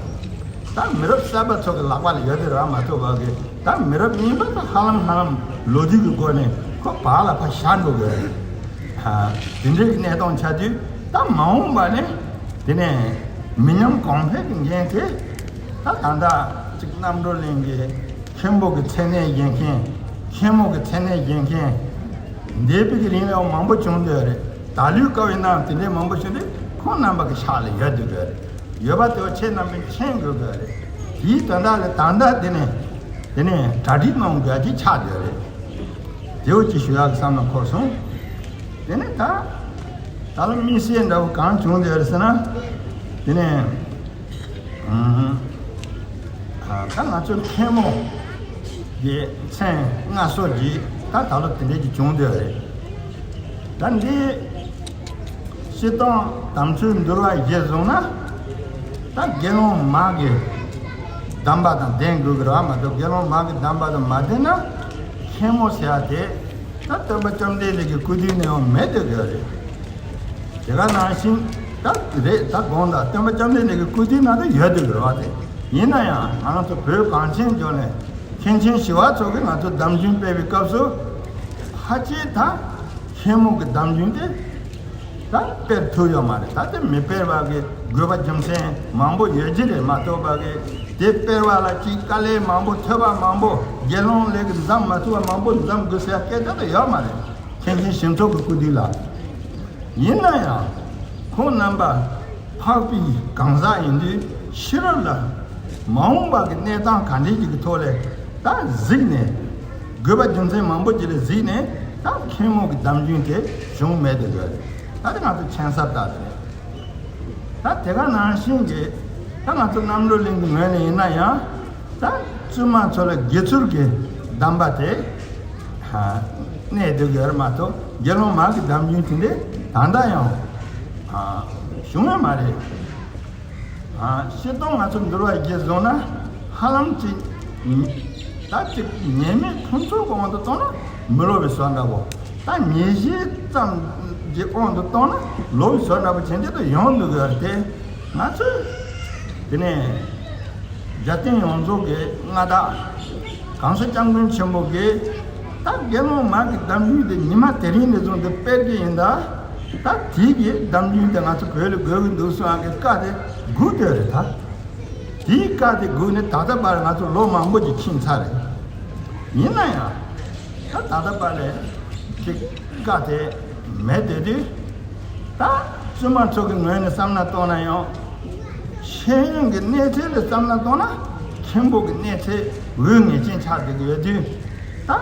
ད་མི་རབས་གསར་པ་ཚོ་གི་ལག་པ་ལ་ཡོད་དེ་རེད་མ་གཏོགས་པ་གི། ད་མི་རབས་རྙིང་པ་ཚོ་ཧ་ལམ་ཧ་ལམ་ལོ་རྒྱུས་ཀྱི་སྒོ་ནས་ཁོ་བག་ལ་ཕར་བཞག་འགྲོ་གི་རེད། ཨ། དེ་འདྲའི་གནས་སྟངས་ཆགས་དུས་ད་མ་འོངས་པ་ནས་དེ་ནས་མི་ཉམས་གོང་འཕེལ་གྱི་འགན་དེ་ད་ད་ལྟ་ཅིག་རྣམ་གྲོལ་གླིང་གི་མཁན་པོ་གི་མཚན་གནས་བཞེས་མཁན། མཁན་མོ་གི་མཚན་གནས་བཞེས་མཁན། འདས་པའི་གི་རིང་ལ་མང་པོ་བྱུང་བསྡད་རེད། ད་ལོའི་སྐབས་ཡིན་ན་དེ་འདྲའི་མང་པོ་བྱུང་དུས་ཁོང་རྣམ་པ་གི་ཕྱག་ལ་ཡོད་འདུག་གི་རེད། ཡོད་པ་དེ་བ་ཁྱེད་རྣམ་པས་མཁྱེན་དགོས་གི་རེད། དེའི་དོན་དག་ལ་ད་ལྟ་དེ་ནས་དེ་ནས་གྲ་སྒྲིག་གནང་དགོས་ཀྱི་ཆགས་བསྡད་རེད། དེ་བོ་ཅིག་ཞུ་ཡག་གི་བསམ་བློ་འཁོར་སོང་། དེ་ནས་ད་ད་ལོ་དམིགས་བསལ་འདྲ་བོ་གང་བྱུང་བསྡད་རེད་ཟེར་ན། དེ་ནས། ཨུམ། ད་ང་ཚོ་མཁན་མོ་གི་མཚན་སྔ་སོར་གྱི་ད་ད་ལོ་དེ་འདྲས་ཀྱི་བྱུང་བསྡད་རེད། ད་འདི་སྤྱིར་བཏང་དམ་ཆོས་འདུལ་བ་གཞིར་བཟུང་ན། ད་དགེ་སློང་མ་གི་གདམས་པ་དང་ལྡན་དགོས་ཀྱི་རེད་མ་གཏོགས། དགེ་སློང་མ་གི་གདམས་པ་དང་མ་ལྡན་ན་མཁན་མོ་ཟེར་ཡ་དེ་ད་སྟོན་པ་བཅོམ་ལྡན་འདས་ཀྱི་སྐུ་དུས་ནས་ཡང་མེད་བསྡད་ཀྱི་ཡོད་རེད། དེ་ག་ནང་བཞིན་ད་རེད། ད་དགོངས་དག་སྟོན་པ་བཅོམ་ལྡན་འདས་ཀྱི་སྐུ་དུས་ནང་དུ་ཡོད་འདུག་རེད་བ། དེ་ཡིན་ན་ཡང་ང་རང་ཚོ་བོད་གངས་ཅན་ལྗོངས་ནས་མཁན་ཆེན་ཞི་བ་འཚོ་གིས་ང་ཚོ་གདམས་རྒྱུན་སྤེལ་བའི་སྐབས་སུ་ཕལ་ཆེར་ད་མཁན་མོ་གི་གདམས་རྒྱུན་དེ་ད་སྤེལ་ཐུབ་ཡོད་མ་རེད། ད་དེ་མི་སྤེལ་བ་གི་དགོས་པ་རྒྱུ་མཚན་མང་པོ་ཡོད་ཀྱི་རེད་མ་གཏོགས་པ་གི། དེ་སྤེལ་བ་ལ་ཅིག་དཀའ་ལས་མང་པོ། ཐོས་པ་མང་པོ། དགེ་སློང་ལས་ཀྱི་འཛོམས་མ་ཐུབ་པ་མང་པོ་འཛོམས་དགོས་ཟེར་སྐད་ཆ་དེ་ཡོད་མ་རེད། མཁན་ཆེན་ཞི་འཚོ་གི་སྐུ་དུས་ལ། ཡིན་ན་ཡང་ཁོང་རྣམ་པ་འཕགས་པའི་གང་ཟག་ཡིན་དུས་ཕྱི་རོལ་ལ་མ་འོངས་པ་གི་གནས་སྟངས་ག་འདྲ་ཞིག་གི་ཐོག་ལས་ད་གཟིགས་ནས། དགོས་པ་རྒྱུ་མཚན་མང་པོ་ཅིག་ལ་གཟིགས་ནས་ད་མཁན་མོ་གི་གདམས་རྒྱུན་དེ་བྱུང་མེད་དེ་འདྲ་རེད། ད་དེ་ང་ཚོ་མཁྱེན་གསལ་ལྟར་རེད། ད་དེ་ག་ནང་བཞིན་གྱི་ད་ང་ཚོ་རྣམ་གྲོལ་གླིང་གི་ངོས་ནས་ཡིན་ན་ཡང་ད་བཙུན་མ་ཚོ་ལ་དགེ་ཚུལ་གྱི་གདམས་པ་དེ། ཨ། གནས་སྡོད་ཀྱི་ཡོད་རེད་མ་གཏོགས་དགེ་སློང་མ་གི་གདམས་རྒྱུད་དེ་འདྲས་ད་ལྟ་ཡང་ཨ་བྱུང་ཡོད་མ་རེད། ཨ་སྤྱིར་བཏང་ང་ཚོ་འདུལ་བ་བརྒྱུད་སོང་ན་ཧ་ལམ་ཅིག་ད་ཅིག་ཉེས་མེད་ཕུན་ཚོགས་ཀྱི་དབང་དུ་བཏང་ན་མི་སློབ་པའི་བཟོ་འདྲ་པོ། ད་ཉེས་བྱས་ཙམ་གྱི་དབང་དུ་བཏང་ན་སློབ་པའི་བཟོ་འདྲ་པོ་བྱེད་འདི་དུ་ཡོང་འདུག་གི་རེད་དེ། ང་ཚོས་དེ་ནས་རྒྱལ་བསྟན་ཡོངས་རྫོགས་ཀྱི་མངའ་བདག་གོང་ས་སྐྱབས་མགོན་ཆེན་པོ་གིས་ད་དགེ་སློང་མ་གི་གདམས་རྒྱུད་དེ་ཉི་མ་དེ་རིང་ནས་བཟུང་སྟེ་སྤེལ་གྱི་ཡིན་ད། ད་དེའི་གི་གདམས་རྒྱུད་དེ་ང་ཚོ་བོད་ལ་དགོས་ཀྱི་འདུག་གསུངས་ཡག་གི་བཀའ་དེ་སྒུག་བསྡད་རེད་ད། དེའི་བཀའ་དེ་སྒུག་ནས་ད་ལྟ་བར་ང་ཚོ་ལོ་མང་པོ་ཅིག་ཕྱིན་ཚར་རེད། ཡིན་ན་ཡང་ད་ད་ལྟ་བར་ལས་ཅིག་བཀའ་དེ་མེད་བསྡད་དུས། ད་བཙུན་མ་ཚོ་གི་ངོས་ནས་བསམ་བློ་གཏོང་ན་ཡང་། ཤེས་ཡོན་གྱི་གནས་ཚད་ལ་བསམ་བློ་གཏོང་ན་མཁན་པོ་གི་གནས་ཚད་འོས་ངེས་ཅན་ཆགས་བསྡད་ཀྱི་ཡོད་དུས། ད་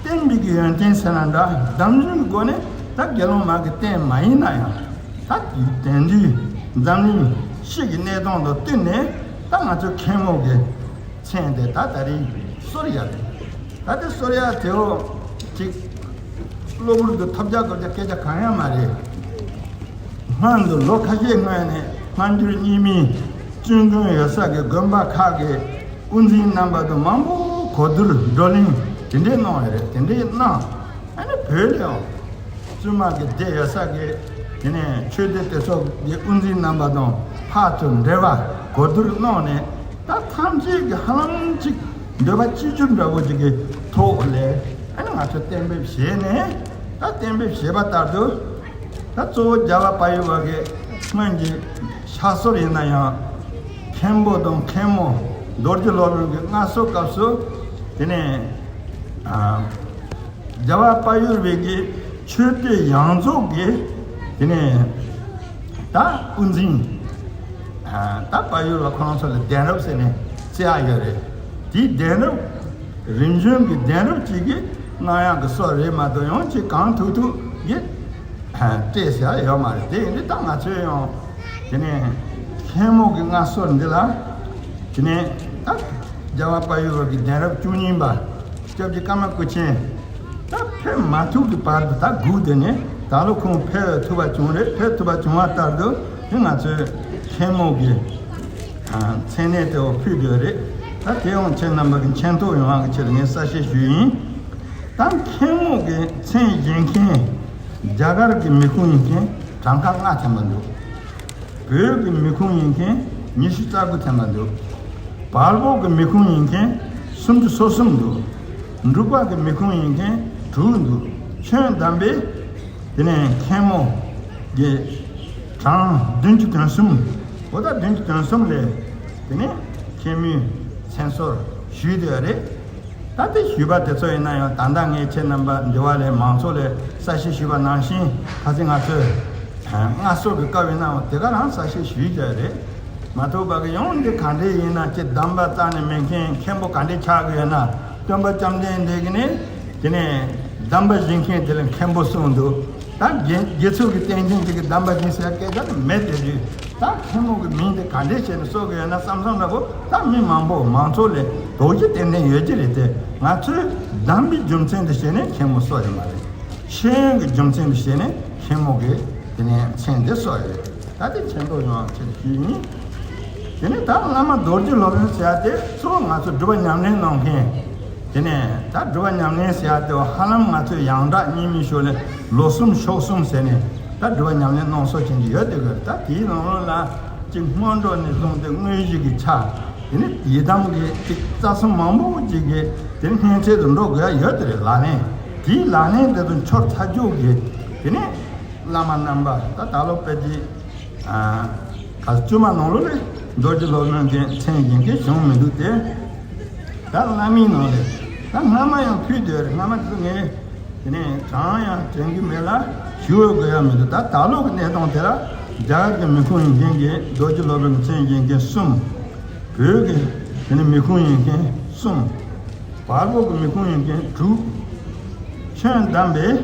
བསྟན་པའི་གི་ཡོན་ཏན་ཟེར་ན་འདྲ་གདམས་རྒྱུད་ཀྱི་སྒོ་ནས་ད་དགེ་སློང་མ་གི་རྟེན་མ་ཡིན་ན་ཡང་། ད་དེང་དུས་འཛམ་གླིང་སྤྱི་གི་གནས་སྟངས་དང་བསྟུན་ནས་ད་ང་ཚོ་མཁན་མོ་གི་མཚན་དེ་ད་ད་རེས་གསོར་ཡ་རེད། ད་དེ་གསོར་ཡ་དེའོ་ཅིག་གློ་བུར་དུ་ཐོབ་རྒྱག་དགོས་རྒྱག་སྐད་ཆ་གང་ཡང་མ་རེད། སྔོན་དུ་ལོ་ཁ་ཤས་སྔོན་ནས་སྔ་འགྱུར་རྙིང་མའི་བཙུན་དགོན་ཡོད་ས་གི་དགོན་པ་ཁག་གི་དབུ་འཛིན་རྣམ་པ་དང་མང་པོ་གོ་བསྡུར་བགྲོ་གླེང་དེ་འདྲས་གནང་ཡོད་རེད། དེ་འདྲས་གནང་། ཨ་ནི་བོད་ལ་ཡང་བཙུན་མ་གི་སྡེ་ཡོད་ས་གི་དེ་ནས་ཆོས་སྡེ་དེ་ཚོ་གི་དབུ་འཛིན་རྣམ་པ་དང་ཕར་ཚུར་འབྲེལ་བ་གོ་བསྡུར་གནང་ནས། ད་ཐམས་ཅད་ཀྱི་ཧ་ལམ་ཅིག་འདོད་པ་གཅིག་གྱུར་འདྲ་བོ་ཅིག་གི་ཐོག་ལས་ཨ་ནི་ང་ཚོས་གཏན་འབེབས་བྱས་ནས། ད་གཏན་འབེབས་བྱས་པ་ལྟར་དུ། ད་གཙོ་བོ་རྒྱལ་བ་དཔལ་ཡུལ་བ་གི་སྔོན་གྱི་ཕྱག་སྲོལ་ཡིན་ན་ཡང་། མཁན་པོ་དང་མཁན་མོ་རྡོ་རྗེ་སློབ་དཔོན་གྱི་མངའ་གསོལ་སྐབས་སུ། དེ་ནས་ཨ་རྒྱལ་བ་དཔལ་ཡུལ་བའི་གི་ཆོས་སྡེ་ཡོངས་རྫོགས་ཀྱི་དེ་ནས་ད་དབུ་འཛིན་ཨ་ད་དཔལ་ཡུལ་བ་ཁོ་རང་ཚོ་ལ་གདན་རབས་ཟེར་ནས་བརྩི་ཡག་ཡོད་རེད། དེའི་གདན་རབས། རིམ་བྱོན་གྱི་གདན་རབས་གཅིག་གིས་གནང་ཡག་གི་སྲོལ་རེད་མ་གཏོགས་ཡང་གཅིག་གང་ཐུབ་ཐུབ་ཀྱིས་སྤྲད་ཟེར་ཡག་ཡོད་མ་རེད། དེ་ཡིན་དུས་ད་ང་ཚོས་ཡང་དེ་ནས་མཁན་མོ་གི་མངའ་གསོལ་འདི་ལ་དེ་ནས་ད་རྒྱལ་བ་དཔལ་ཡུལ་བ་གི་གདན་རབས་བཅུ་གཉིས་པ་སྐྱབས་རྗེ་ཀརྨ་སྐུ་ཆེན་ད་ཕེབས་མ་ཐུབ་ཀྱི་བར་དུ་ད་སྒུག་བསྡད་ནས་ད་ལོ་ཁོང་ཕེབས་ཐུབ་པ་བྱུང་རེད། ཕེབས་ཐུབ་པ་བྱུང་བ་ལྟར་དུ་དེ་ང་ཚོས་མཁན་མོ་གི་མཚན་གནས་དེ་འོ་ཕུལ་དགོས་རེད། ད་དེ་ཡང་ཁྱེད་རྣམ་པ་གི་མཁྱེན་རྟོགས་ཡོང་བ་གི་ཆེད་དུ་ངས་གསལ་བཤད་ཞུས་ཡིན། ད་མཁན་མོ་གི་མཚན་བཞེས་མཁན་རྒྱ་གར་གི་མི་ཁུངས་ཡིན་མཁན་གྲངས་ཀ་ལྔ་ཐམ་པ་འདུག་བོད་ཀྱི་མི་ཁུངས་ཡིན་མཁན་ཉི་ཤུ་རྩ་དགུ་ཐམ་པ་འདུག་བལ་པོ་གི་མི་ཁུངས་ཡིན་མཁན་སུམ་ཅུ་སོ་གསུམ་འདུག་འབྲུག་པ་གི་མི་ཁུངས་ཡིན་མཁན་དྲུག་འདུག་ཁྱོན་བསྡོམས་པས། དེ་ནས་མཁན་མོ་གི་གྲངས་བདུན་ཅུ་དོན་གསུམ། འོ་ད་བདུན་ཅུ་དོན་གསུམ་ལས་དེ་ནས་མཁན་མོའི་མཚན་གསོལ་ཞུས་བསྡད་ཡོད་རེད། ད་དེ་ཞུས་པ་དེ་ཚོ་ཡིན་ན་ཡང་ད་ལྟ་ངས་ཁྱེད་རྣམ་པ་འདི་བ་ལས་མང་ཚོགས་ལས་གསལ་བཤད་ཞུས་པ་ནང་བཞིན་ཁ་སང་ང་ཚོས་སྔ་སོ་གི་སྐབས་ཡིན་ནའང་དེ་ག་རང་གསལ་བཤད་ཞུས་བསྡད་ཡོད་རེད། མ་ཐུབ་པ་གི་ཡང་འདི་ག་འདྲས་ཡིན་ན་ཁྱེད་གདམས་པ་རྩ་ནས་མེད་མཁན་མཁན་པོ་ག་འདྲས་ཆགས་ཀྱི་ཡོད་ན་སྟོན་པ་བཅོམ་ལྡན་འདས་ཀྱི་ནི་དེ་ནས་གདམས་པ་བཞེས་མཁན་དེ་ལ་མཁན་པོ་གསུངས་འདུག་ད་དགེ་དགེ་ཚུལ་གྱི་བསྟན་རྒྱུན་དེ་གི་གདམས་པ་བཞེས་ཟེར་སྐད་ཆ་དེ་མེད་དེ་དུས་ད་མཁན་པོ་གི་མིང་དེ་ག་འདྲས་བྱས་ནས་གསོལ་གི་ཡོད་ན་བསམ་བསམ་འདྲ་པོ་ད་མི་མང་པོ་མང་ཚོགས་ལས་དོགས་གཞི་ཏན་ཏན་ཡོད་ཀྱི་རེད་དེ། ང་ཚོས་གདམས་པའི་རྒྱུ་མཚན་དེ་བྱས་ནས་མཁན་པོ་གསོལ་ཡོད་མ་རེད། ཤེས་ཡོན་གྱི་རྒྱུ་མཚན་དེ་བྱས་ནས་མཁན་པོ་གི་དེ་ནས་མཚན་དེ་གསོལ་ཡོད་རེད། ད་དེ་མཁྱེན་རྟོགས་ཡོང་བ་ཆེད་དུ་ཞུས་ཡིན། དེ་ནས་ད་བླ་མ་རྡོ་རྗེ་སློབ་དཔོན་ཟེར་ཡ་དེ་གཙོ་བོ་ང་ཚོ་སྒྲུབ་པ་ཉམས་ལེན་གནང་མཁན། དེ་ནས་ད་སྒྲུབ་པ་ཉམས་ལེན་ཟེར་ཡ་དེ་ཧ་ལམ་ང་ཚོས་ཡང་དག་རྙིང་མའི་ཕྱོགས་ལས་ལོ་གསུམ་ཕྱོགས་གསུམ་ཟེར་ནས་ད་སྒྲུབ་པ་ཉམས་ལེན་གནང་སྲོལ་ཅན་གྱི་ཡོད་དེ་གི་ད་དེའི་ནང་ལོགས་ལ་གཅིག་སྔོན་འགྲོ་ནས་བཟུང་སྟེ་དངོས་གཞི་གི་ཆ། དེ་ནས་ཡི་དམ་གྱི་གཅིག་རྩ་གསུམ་མང་པོ་ཅིག་གི་དེ་ནས་སྣེ་ཁྲིད་དུ་འགྲོ་དགོས་ཡ་ཡོད་དེ་རེད། ལག་ལེན་དེའི་ལག་ལེན་དེ་ཚོ་འཆོར་ཚར་རྒྱུ་གི་དེ་ནས་བླ་མ་རྣམ་པ་ད་ད་ལོ་དཔེ་ཅིག་ཨ། ད་བཙུན་མ་ནང་ལོགས་ལས་རྡོ་རྗེ་སློབ་དཔོན་གྱི་མཚན་ཡིན་མཁན་བྱུང་མི་འདུག་སྟེ། ད་བླ་མའི་ནང་ལས་ད་སྔ་མ་ཡང་ཕུལ་དེ་རེད། སྔ་མ་དེ་ཚོ་ངས་དེ་ནས་གང་ཡང་དྲན་གྱི་མེད་ལ་ཞུ་འོས་དགོས་ཡ་མི་འདུག་ད་ད་ལོ་གི་གནས་སྟངས་དེ་ལ་རྒྱ་གར་གྱི་མི་ཁུངས་ཡིན་མཁན་གྱི་རྡོ་རྗེ་སློབ་དཔོན་གྱི་མཚན་ཡིན་མཁན་གསུམ། བོད་ཀྱི་དེ་ནས་མི་ཁུངས་ཡིན་མཁན་གསུམ། བལ་པོ་གི་མི་ཁུངས་ཡིན་མཁན་དྲུག་ཁྱོན་བསྡོམས་པས།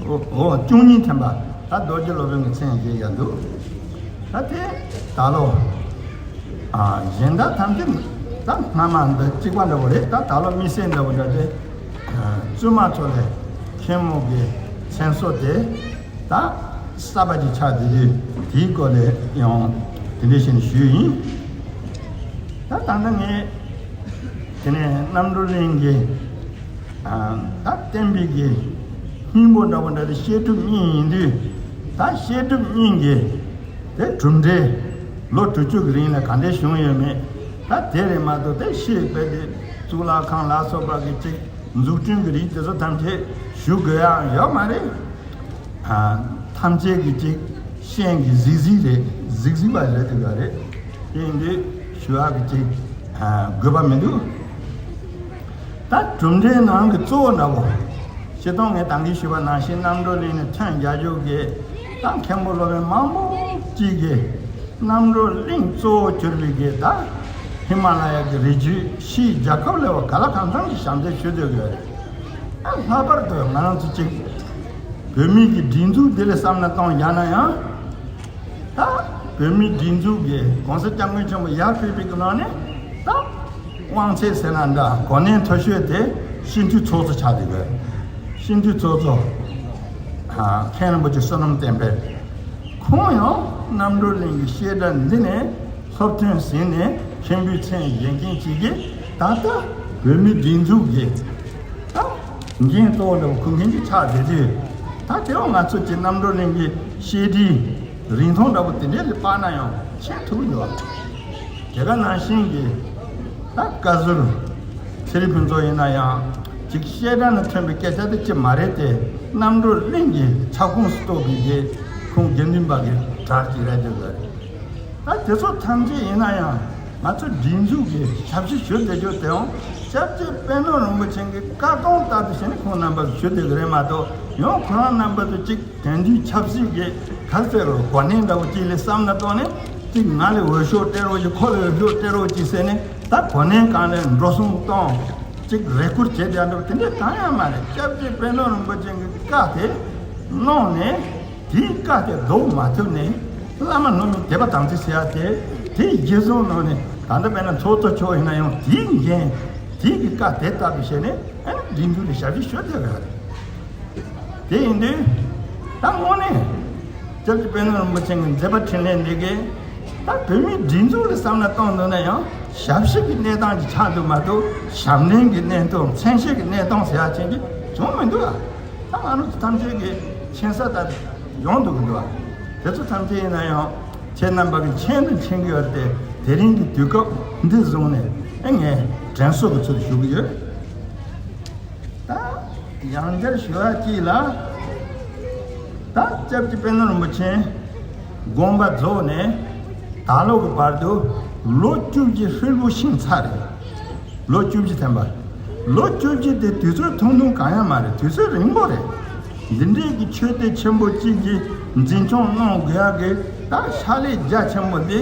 འོ་འོ་བཅུ་གཉིས་ཐམ་པ་ད་རྡོ་རྗེ་སློབ་དཔོན་གྱི་མཚན་བཞེས་ཡ་འདུག་ད་དེ་ད་ལོ་ཨ་གཞན་དག་ཐམས་ཅད་ ད་སྔ་མ་འདི་གཅིག་པ་འདྲ་བོ་རེད། ད་ད་ལོ་དམིགས་བསལ་འདྲ་བོ་འདྲ་དེ། བཙུན་མ་ཚོ་ལ་མཁན་མོ་གི་མཚན་གསོལ་དེ་ད་གསར་པ་ཅིག་ཆགས་བསྡད་དུས། དེའི་སྐོར་ལ་ཡང་དེ་འདྲ་བྱས་ནས་ཞུས་ཡིན། ད་ད་ལྟ་ངས་དེ་ནས་རྣམ་གྲོལ་གླིང་གི་ད་བསྟན་པའི་གི་སྙིང་པོ་འདྲ་བོ་འདྲ་དེ་བཤད་སྒྲུབ་གཉིས་ཡིན་དུས། ད་བཤད་སྒྲུབ་གཉིས་ཀྱི་དེ་གྲུབ་འབྲས་ལོ་དྲུག་ཅུ་གི་རིང་ལ་ག་འདྲས་བྱུང་ཡོད་མེད། ད་དེ་རེད་མ་གཏོགས་དེ་ཤེས་པའི་དེ་གཙུག་ལག་ཁང་ལ་སོགས་པ་གི་ཅིག་འཛུགས་སྐྲུན་གྱི་རིགས་དེ་ཚོ་ཐམས་ཅད་ཞུ་དགོས་ཡག་ཡོད་མ་རེད། ཐམས་ཅད་ཀྱི་ཅིག་ཤེས་ཀྱི་གཟིགས་གཟིགས་རེད། གཟིགས་གཟིགས་པ་རེད་དེ་ག་རེད། དེ་ཡིན་དུས་ཞུ་ཡག་གི་ཅིག་དགོས་པ་མི་འདུག་ད་གྲུབ་འབྲས་ནང་གི་གཙོ་བོ་འདྲ་བོ། སྤྱིར་བཏང་ངས་ད་གིན་ཞུས་པ་ནང་བཞིན་རྣམ་གྲོལ་གླིང་ནས་ཐོན་རྒྱག་རྒྱུ་གི་ད་མཁན་པོ་སློབ་དཔོན་མང་པོ་གཅིག་གིས་རྣམ་གྲོལ་གླིང་གཙོ་བོ་གྱུར་པའི་གི་ད་ཧི་མ་ལ་ཡ་གི་རི་རྒྱུད་ཕྱིའི་རྒྱལ་ཁབ་ལས་བ་ག་ལ་གང་འཚམ་གྱི་ཞབས་འདེགས་ཞུ་འདོད་ཡོད་རེད། ཨ་ལྷག་པར་དུ་ང་རང་ཚོ་གཅིག་བོད་མི་གི་སྒྲིག་འཛུགས་འདི་ལ་བསམ་བློ་གཏོང་རྒྱག་ན་ཡང་། ད་བོད་མིའི་སྒྲིག་འཛུགས་ཀྱི་༸གོང་ས་༸སྐྱབས་མགོན་ཆེན་པོ་ཡར་ཕེབས་པའི་གི་ནང་ནས་ད་དབང་ཚད་ཟེར་ན་འདྲ་གོ་གནས་མཐོ་ཤོས་དེ་སྤྱི་འཐུས་ཚོགས་གཙོ་ཆགས་བསྡད་ཡོད། སྤྱི་འཐུས་ཚོགས་གཙོ་མཁན་རིན་པོ་ཆེ་བསོད་ནམས་བསྟན་འཕེལ། ཁོང་ཡང་རྣམ་གྲོལ་གླིང་གི་བཤད་གྲྭ་འདི་ནས་སློབ་ཐོན་ཟིན་ནས་མཁན་པོའི་མཚན་བཞེས་མཁན་གཅིག་གིས་ད་ལྟ་བོད་མིའི་སྒྲིག་འཛུགས་ཀྱི་ད་འགན་གཙོ་བོ་འདྲ་བོ་འཁུར་མཁན་གྱི་ཆགས་བསྡད་དུས། ད་དེ་བ་ང་ཚོ་གི་རྣམ་གྲོལ་གླིང་གི་བཤད་གྲྭའི་རིན་ཐང་འདྲ་བོ་དེ་འདྲས་ལ་དཔག་ན་ཡང་ཆེན་ཐུབ་ཀྱི་འདུག་དེ་ག་ནང་བཞིན་གྱི་ད་བཀའ་ཟུར་ཚེ་རིང་ཕུན་ཚོགས་ཡིན་ན་ཡང་ཅིག་བཤད་གྲྭ་ནས་ཐོན་པའི་སྐད་ཆ་དེ་ཅི་མ་རེད་དེ། རྣམ་གྲོལ་གླིང་གི་ཁྱབ་ཁོངས་སུ་གཏོགས་པའི་གི་ཁོང་དགེ་འདུན་པ་གི་གྲས་ཅིག་རེད་འདུག་ག་ད་དེ་ཚོ་ཐམས་ཅད་ཡིན་ན་ཡང་ང་ཚོ་སྒྲིག་འཛུགས་ཀྱི་ཞབས་ཕྱི་ཞུ་བསྡད་རྒྱུ་དེའང་སྐྱབས་རྗེ་པད་ནོར་རིན་པོ་ཆེ་གི་བཀའ་དགོངས་ལྟར་དུ་བྱས་ནས་ཁོང་རྣམ་པ་ཞུ་བསྡད་ཀྱི་རེད་མ་གཏོགས། ཡང་ཁོ་རང་རྣམ་པ་ཚོ་གཅིག་དེང་དུས་ཆབ་སྲིད་ཀྱི་ག་རེ་ཟེར་རོ་གོ་གནས་འདྲ་བོ་གཅིག་ལ་བསམ་ན་གཏོང་ནས་གཅིག་ང་ལ་འོས་ཤོག་སྤྲད་རོགས་གྱིས། ཁོ་ལ་འོས་ཤོག་སྤྲད་རོགས་གྱིས་ཟེར་ནས་ད་གོ་གནས་སྒང་ལ་འགྲོ་སོང་གཏོང་། གཅིག་རེ་སྐུལ་བྱེད་བསྡད་འདྲ་བོ་དེ་འདྲས་གང་ཡང་མ་རེད། སྐྱབས་རྗེ་པད་ནོར་རིན་པོ་ཆེ་གི་བཀའ་དེ་གནང་ནས། དེའི་བཀའ་དེ་ལྡོག་མ་ཐུབ་ནས། བླ་མ་སློབ་དམན་དད་པ་དམ་ཚིག་ཟེར་ཡ་དེ་དེ་གཞི་བཟུང་གནང་ནས། ད་ལྟ་དཔེར་ན་ཚོགས་གཙོ་མཆོག་ཡིན་ན་ཡང་དེའི་འགན་དེའི་གི་བཀའ་དེ་ལྟ་བུ་བྱས་ནས་ཨ་ནི་སྒྲིག་འཛུགས་ལ་ཞབས་ཕྱི་ཞུ་བསྡད་ཡོད་རེད། དེ་ཡིན་དུས་ད་དངོས་གནས་སྐྱབས་རྗེ་པད་ནོར་རིན་པོ་ཆེ་གི་མཛད་པ་འཕྲིན་ལས་འདི་གས་ད་བོད་མིའི་སྒྲིག་འཛུགས་ལ་བསམ་བློ་གཏོང་འདོད་ན་ཡང་ཞབས་ཕྱི་གི་གནས་སྟངས་ཀྱི་ཆ་འདུག་མ་གཏོགས། ཞབས་འདྲེན་གྱི་གནས་སྟངས། མཚན་ཤས་ཀྱི་གནས་སྟངས་ཟེར་ཡ་ཅན་གྱི་བྱུང་མི་འདུག་ཨ། ད་ང་རང་ཚོ་ཐམས་ཅད་ཀྱི་མཁྱེན་གསལ་ལྟར་ཡོང་འདུག་གི་འདུག་ཨ། དེ་ཚོ་ཐམས་ཅད་ཡིན་ན་ཡང་ཁྱེད་རྣམ་པ་གི་མཁྱེན་དང་མཁྱེན་གྱི་ཡོད་རེད་དེ། དེ་རིང་གི་དུས་སྐབས་འདི་བཟུང་ནས་ཨེ་ངས་དྲན་གསོ་གི་ཚུལ་དུ་ཞུ་གི་ཡོད། ད་ཡང་བསྐྱར་ཞུ་བ་གཅིག་ལ། ད་སྐྱབས་རྗེ་པད་ནོར་རིན་པོ་ཆེ་དགོངས་པ་རྫོགས་ནས་ད་ལོ་གི་བར་དུ་ལོ་བཅུ་བཞི་ཧྲིལ་པོ་ཕྱིན་ཚར་རེད། ལོ་བཅུ་བཞི་ཐམ་པ། ལོ་བཅུ་བཞི་དེ་དུས་ཚོད་ཐུང་ཐུང་གང་ཡང་མ་རེད། དུས་ཚོད་རིང་པོ་རེད། འདི་འདྲའི་གི་ཆོས་སྡེ་ཆེན་པོ་གཅིག་གི་འཛིན་སྐྱོང་གནང་དགོས་ཡག་གི་ད་ཕྱག་ལས་རྒྱ་ཆེན་པོ་འདི་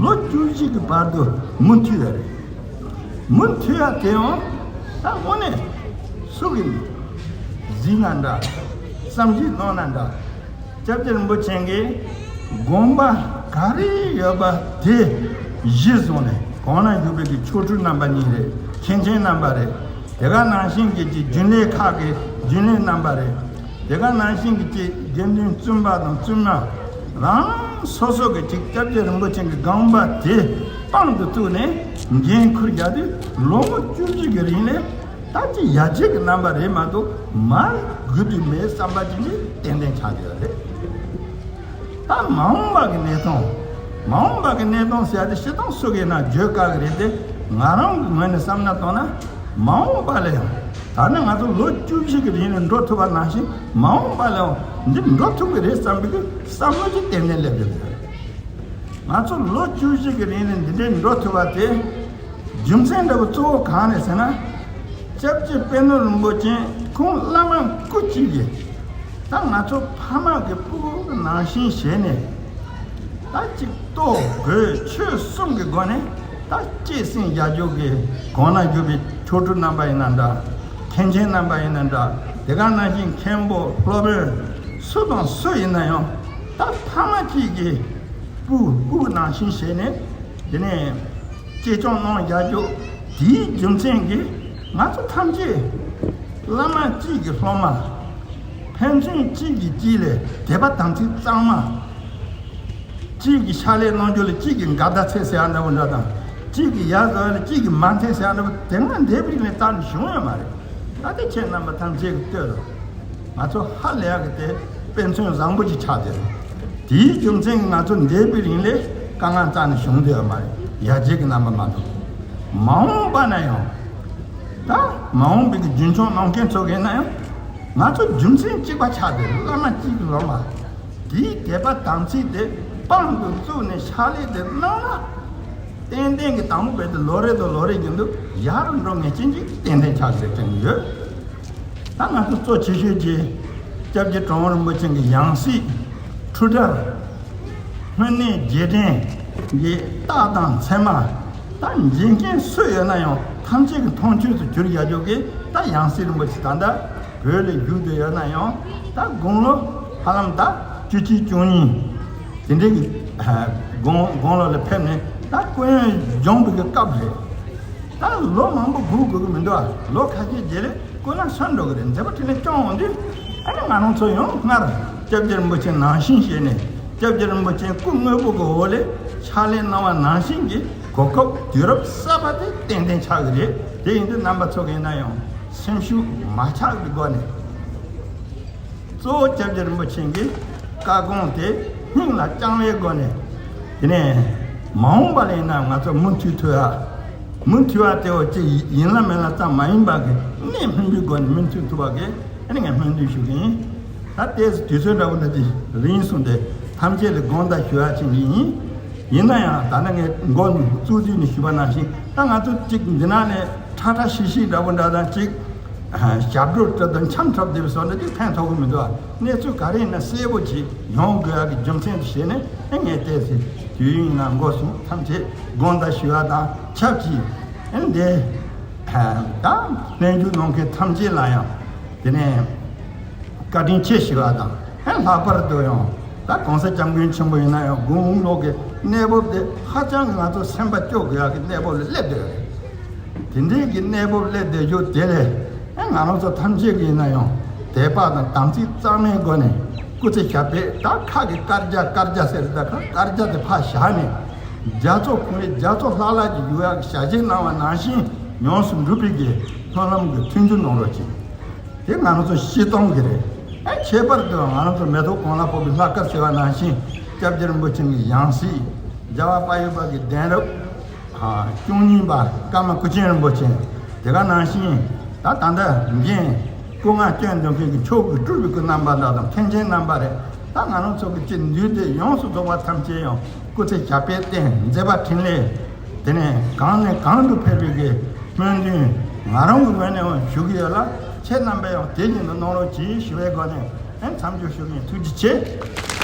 ལོ་བཅུ་བཞི་གི་བར་དུ་མུ་མཐུད་ཡོད་རེད། མུ་མཐུད་ཡག་དེའང་ད་དངོས་གནས་སུ་གིས་གཟིགས་ན་འདྲ། བསམ་གཞིག་གནང་ན་འདྲ། སྐྱབས་རྗེ་རིན་པོ་ཆེ་གིས་དགོངས་པ་ག་རེ་ཡོད་པ་དེ་གཞི་བཟུང་ནས། གོང་ན་བཞུགས་པའི་གི་མཆོག་སྤྲུལ་རྣམ་པ་གཉིས་རེད། མཁན་ཆེན་རྣམ་པ་རེད། དེ་ག་ནང་བཞིན་གྱི་གི་རྒྱུན་ལས་ཁག་གི་རྒྱུན་ལས་རྣམ་པ་རེད། དེ་ག་ནང་བཞིན་གྱི་གི་དགེ་འདུན་བཙུན་པ་དང་བཙུན་མ་རང་སོ་སོ་གི་ཅིག་སྐྱབས་རྗེ་རིན་པོ་ཆེ་གི་དགོངས་པ་དེ་དཔང་དུ་བཙུགས་ནས་འགན་འཁུར་རྒྱག་དུས་ལོ་ངོ་བཅུ་བཞི་གི་རིང་ལ། ད་ཅི་ཡར་རྒྱས་ཀྱི་རྣམ་པ་རེད་མ་གཏོགས་མར་སྒུག་རྒྱུ་མེད་བསམ་པ་ཅིག་ནི་ཏན་ཏན་ཆགས་ཡོད་རེད། ད་མ་འོངས་པ་གི་གནས་སྟངས། མ་འོངས་པ་གི་གནས་སྟངས་ཟེར་ཡ་དེ་སྤྱིར་བཏང་སུ་གིས་ན་བརྗོད་དཀའ་གི་རེད་དེ། ང་རང་གི་ངོས་ནས་བསམ་ན་བཏང་ན། མ་འོངས་པ་ལ་ཡང་ད་ནི་ང་ཚོ་ལོ་བཅུ་བཞི་གི་རིང་ལ་འགྲོ་ཐུབ་པ་ནང་བཞིན་མ་འོངས་པ་ལ་ཡང་འདི་འགྲོ་ཐུབ་གི་རེད་བསམ་པའི་གི་བསམ་བློ་ཅིག་ཏན་ཏན་སླེབས་ཡོད་རེད། ང་ཚོ་ལོ་བཅུ་བཞི་གི་རིང་ལ་འདི་འདྲའི་འགྲོ་ཐུབ་པ་དེ། རྒྱུ་མཚན་འདྲ་བོ་གཙོ་བོ་གང་རེད་ཟེར་ན། སྐྱབས་རྗེ་པད་ནོར་རིན་པོ་ཆེ་ཁོང་བླ་མ་སྐུ་གཅིག་གིས་ད་ང་ཚོ་ཕ་མ་གི་སྤུ་གུ་ནང་བཞིན་བྱས་ནས། ད་གཅིག་ལྟོ་གོས་ཆོས་གསུམ་གྱི་སྒོ་ནས་ད་གཅེས་སེམས་རྒྱག་རྒྱུ་གི། གོང་ན་བཞུགས་པའི་མཆོག་སྤྲུལ་རྣམ་པ་ཡིན་ན་འདྲ། མཁན་ཆེན་རྣམ་པ་ཡིན་ན་འདྲ། དེ་ག་ནང་བཞིན་མཁན་པོ་སློབ་དཔོན་སུ་དང་སུ་ཡིན་ན་ཡང་ད་ཕ་མ་གཅིག་གི་སྤུ་སྤུ་གུ་ནང་བཞིན་བྱས་ནས། དེ་ནས་གཅེས་སྐྱོང་གནང་རྒྱག་རྒྱུ། དེའི་རྒྱུ་མཚན་གྱིས་ང་ཚོ་ཐམས་ཅད་བླ་མ་གཅིག་གི་སློབ་མ། ཕན་ཚུན་གཅིག་གིས་གཅིག་ལ་དད་པ་དམ་ཚིག་གཙང་མ། གཅིག་གིས་ཕྱག་ལས་གནང་རྒྱུ་ལ་གཅིག་གིས་འགལ་ཟླ་འཚོལ་ཟེར་ཡ་འདྲ་བོ་འདྲ་དང་། གཅིག་གིས་ཡར་བཟོ་ཡ་ལ་གཅིག་གིས་མར་འཐེན་ཟེར་ཡ་འདྲ་བོ་དེ་སྔ་འདས་པའི་རིང་ལ་རྩ་ནས་བྱུང་ཡོད་མ་རེད། ད་ལྟ་ཁྱེད་རྣམ་པ་ཐམས་ཅད་ཀྱིས་ལྟོས་དང་། ང་ཚོ་ཧ་ལས་ཡག་གི་དེ་དཔེ་མཚོན་བཟང་པོ་ཅིག་ཆགས་བསྡད་རེད། དེའི་རྒྱུ་མཚན་གྱིས་ང་ཚོ་འདས་པའི་རིང་ལས་དཀའ་ངལ་རྩ་ནས་བྱུང་བསྡད་ཡོད་མ་རེད། ཡར་རྒྱས་ཀྱི་རྣམ་པ་མ་གཏོགས། མ་འོངས་པ་ན་ཡང་། ད་མ་འོངས་པའི་གི་རྒྱུན་འཁྱོངས་གནང་མཁན་ཚོ་གིས་ན་ཡང་། ང་ཚོ་རྒྱུ་མཚན་གཅིག་པ་ཆགས་བསྡད་རེད། བླ་མ་གཅིག་གི་ལོ་མ། དེའི་དད་པ་དམ་ཚིག་དེ་དཔང་དུ་བཙུགས་ནས་ཕྱག་ལས་དེ་གནང་ན། ཏན་ཏན་གྱི་དང་པོ་བས་དེ་ལོ་རེ་དང་ལོ་རེ་བཞིན་དུ་ཡར་འགྲོ་ངེས་ཅན་ཅིག་ཏན་ཏན་ཆགས་ཀྱི་རེད་དྲན་གྱི་ཡོད། ད་ང་ཚོ་གཙོ་ཆེ་ཤོས་ཀྱི་སྐྱབས་རྗེ་གྲུབ་དབང་རིན་པོ་ཆེ་གི་ཡང་སྲིད་འཁྲུལ་བྲལ། དངོས་གནས་རྗེས་དྲན་གྱི་རྟགས་དང་མཚན་མ། ད་འཇིག་རྟེན་སུ་ཡོད་ན་ཡང་ཐམས་ཅད་ཀྱི་མཐོང་ཆོས་སུ་གྱུར་ཡ་ཇོ་གི་ད་ཡང་སྲིད་རིན་པོ་ཆེ་ད་ལྟ་བོད་ལ་བཞུགས་བསྡད་ཡོད་ན་ཡང་། ད་དགུང་ལོ་ཧ་ལམ་ད་བཅུ་གཅིག་བཅུ་གཉིས། དེ་འདྲའི་གི་དགུང་དགུང་ལོ་ལ་ཕེབས་ནས་ད་སྐུ་ཡོན་སྦྱོང་བའི་གི་སྐབས་རེད། ད་ལོ་མང་པོ་སྒུག་དགོས་ཀྱི་མི་འདུག་ཨ། ལོ་ཁ་ཤས་རྗེས་ལ་སྐུ་ན་སོན་འགྲོ་གི་རེད། མཛད་པ་འཕྲིན་ལས་སྐྱོང་འོང་དུས། ཨ་ནི་ང་རང་ཚོ་ཡང་སྔར་སྐྱབས་རྗེ་རིན་པོ་ཆེ་ནང་བཞིན་བྱས་ནས། སྐྱབས་རྗེ་རིན་པོ་ཆེ་སྐུ་དངོས་པོ་གི་འོག་ལས་ཕྱག་ལས་གནང་བ་ནང་བཞིན་གྱི་གོ་སྐབས་དུས་རབས་གསར་པ་དེ་ཏན་ཏན་ཆགས་ཀྱི་རེད། དེ་ཡིན་དུས་རྣམ་པ་ཚོ་གིས་ན་ཡང་སེམས་ཤུགས་མ་ཆག་གི་སྒོ་ནས། གཙོ་བོ་སྐྱབས་རྗེ་རིན་པོ་ཆེ་གི་བཀའ་དགོངས་དེ་སྙིང་ལ་བཅངས་པའི་སྒོ་ནས། དེ་ནས་མ་འོངས་པ་ལ་ཡིན་ན་ང་ཚོ་མུ་མཐུད་ཐུབ་ཡ། མུ་མཐུད་པ་དེ་འོ་ཅིག་ཡིན་ལ་མིན་ལ་ཙམ་མ་ཡིན་པ་གི་གནད་སྨིན་པའི་སྒོ་ནས་མུ་མཐུད་ཐུབ་པ་གི་ཨ་ནི་ངས་སྨོན་འདུན་ཞུ་གི་ཡིན། ད་ལྟའི་དུས་ཚོད་འདྲ་བོ་འདྲ་ཅིག་རིང་སོང་སྟེ་ཐམས་ཅད་ལ་དགོངས་དག་ཞུ་ཡ་ཅིག་ཡིན། ཡིན་ན་ཡང་ད་ནི་ངས་མགོ་གཙོ་དུས་ནས་ཞུས་པ་ནང་བཞིན། ད་ང་ཚོ་གཅིག་འདི་ནང་ནས་ཁྲ་ཁྲ་ཤིག་ཤིག་འདྲ་བོ་འདྲ་དང་གཅིག་ཞབས་བྲོ་འཁྲབ་དང་འཆམ་འཁྲབ་བསྡད་པའི་བཟོ་འདྲ་ཅིག་ཕན་ཐོགས་ཀྱི་མི་འདུག་ཨ། གནས་ཚུལ་ག་རེ་ཡིན་ན་གསལ་པོ་ཅིག་ཡོང་དགོས་ཡག་གི་རྒྱུ་མཚན་དུ་བྱས་ནས། ཨེ་ངས་བལྟས་ཚེ་དུས་ཡུན་ཡིན་ན་འགོར་སོང་། ཐམས་ཅད་དགོངས་དག་ཞུ་བ་དང་ཆབས་ཅིག་ཨེ་འདི་ད་གནས་འགྱུར་གནང་མཁན་ཐམས་ཅད་ལ་ཡང་། དེ་ནས་བཀའ་དྲིན་ཆེ་ཞུ་བ་དང་། ཨེ་ལྷག་པར་དུ་ཡང་ད་གོང་ས་སྐྱབས་མགོན་ཆེན་པོ་ཡིན་ན་ཡང་དགུང་ལོ་གི་གནས་བབ་དེ་ཧ་ཅང་གི་ང་ཚོ་སེམས་པ་སྐྱོ་དགོས་ཡག་གི་གནས་བབ་ལ་སླེབས་བསྡད་ཡོད་རེད། དེ་འདྲའི་གི་གནས་བབ་སླེབས་བསྡད་རྒྱུ་དེ་ལས། ཨེ་ང་རང་ཚོ་ཐམས་ཅད་ཀྱིས་ཡིན་ན་ཡང་དད་པ་དང་དམ་ཚིག་གཙང་མའི་སྒོ་ནས་སྐུ་ཚེ་ཞབས་པད། ད་ཁ་གི་བཀའ་རྒྱ་བཀའ་རྒྱ་ཟེར། ད་ཁ་བཀའ་རྒྱ་དེ་ཕར་བཞག་ནས། རྒྱ་མཚོ་ཁོང་རའི་རྒྱ་མཚོ་ལྷག་ལྷག་གི་ཡོད་ཡག་གི་ཞལ་བཞེས་གནང་བ་ནང་བཞིན་ཡོངས་སུ་འགྲུབ་པའི་གི་སྨོན་ལམ་གྱི་མཐུན་འགྱུར་གནང་རོགས་གྱིས། དེ་ང་རང་ཚོ་སྤྱིར་བཏང་གི་རེད། ཨེ་ཁྱད་པར་དུ་ང་རང་ཚོ་མེ་ཏོག་གང་ལ་ཕོག་པའི་ལྷ་དཀར་ཟེར་བ་ནང་བཞིན་སྐྱབས་རྗེ་རིན་པོ་ཆེ་གི་ཡང་སྲིད། རྒྱལ་བ་དཔལ་ཡུལ་པ་གི་གདན་རབས། ཨ། བཅུ་གཉིས་པ་ཀརྨ་སྐུ་ཆེན་རིན་པོ་ཆེ། དེ་ག་ནང་བཞིན་ད་ད་ལྟ་འགན་སྐུ་ལྔ་བསྐྱོན་འདོན་མཁན་གྱི་མཆོག་གི་སྤྲུལ་པའི་སྐུ་རྣམ་པ་དག་དང་མཁན་ཆེན་རྣམ་པ་རེད། ད་ང་རང་ཚོ་གི་སྤྱི་འདུས་སྡེ་ཡོངས་སུ་རྫོགས་པ་ཐམས་ཅད་ཡང་སྐུ་ཚེ་ཞབས་པད་བརྟན། མཛད་པ་འཕྲིན་ལས། དེ་ནས་གང་ནས་གང་དུ་ཕེབས་པའི་གི་སྨོན་འདུན་ང་རང་གི་ངོས་ནས་ཡང་ཞུ་གི་ཡོད་ལ། ཁྱེད་རྣམ་པས་ཡང་དེ་བཞིན་དུ་གནང་རོགས་གྱིས་ཞུ་བའི་སྒོ་ནས་ཨེ་མཚམས་འཇོག་ཞུ་གི་ཡིན། ཐུགས་རྗེ་ཆེ།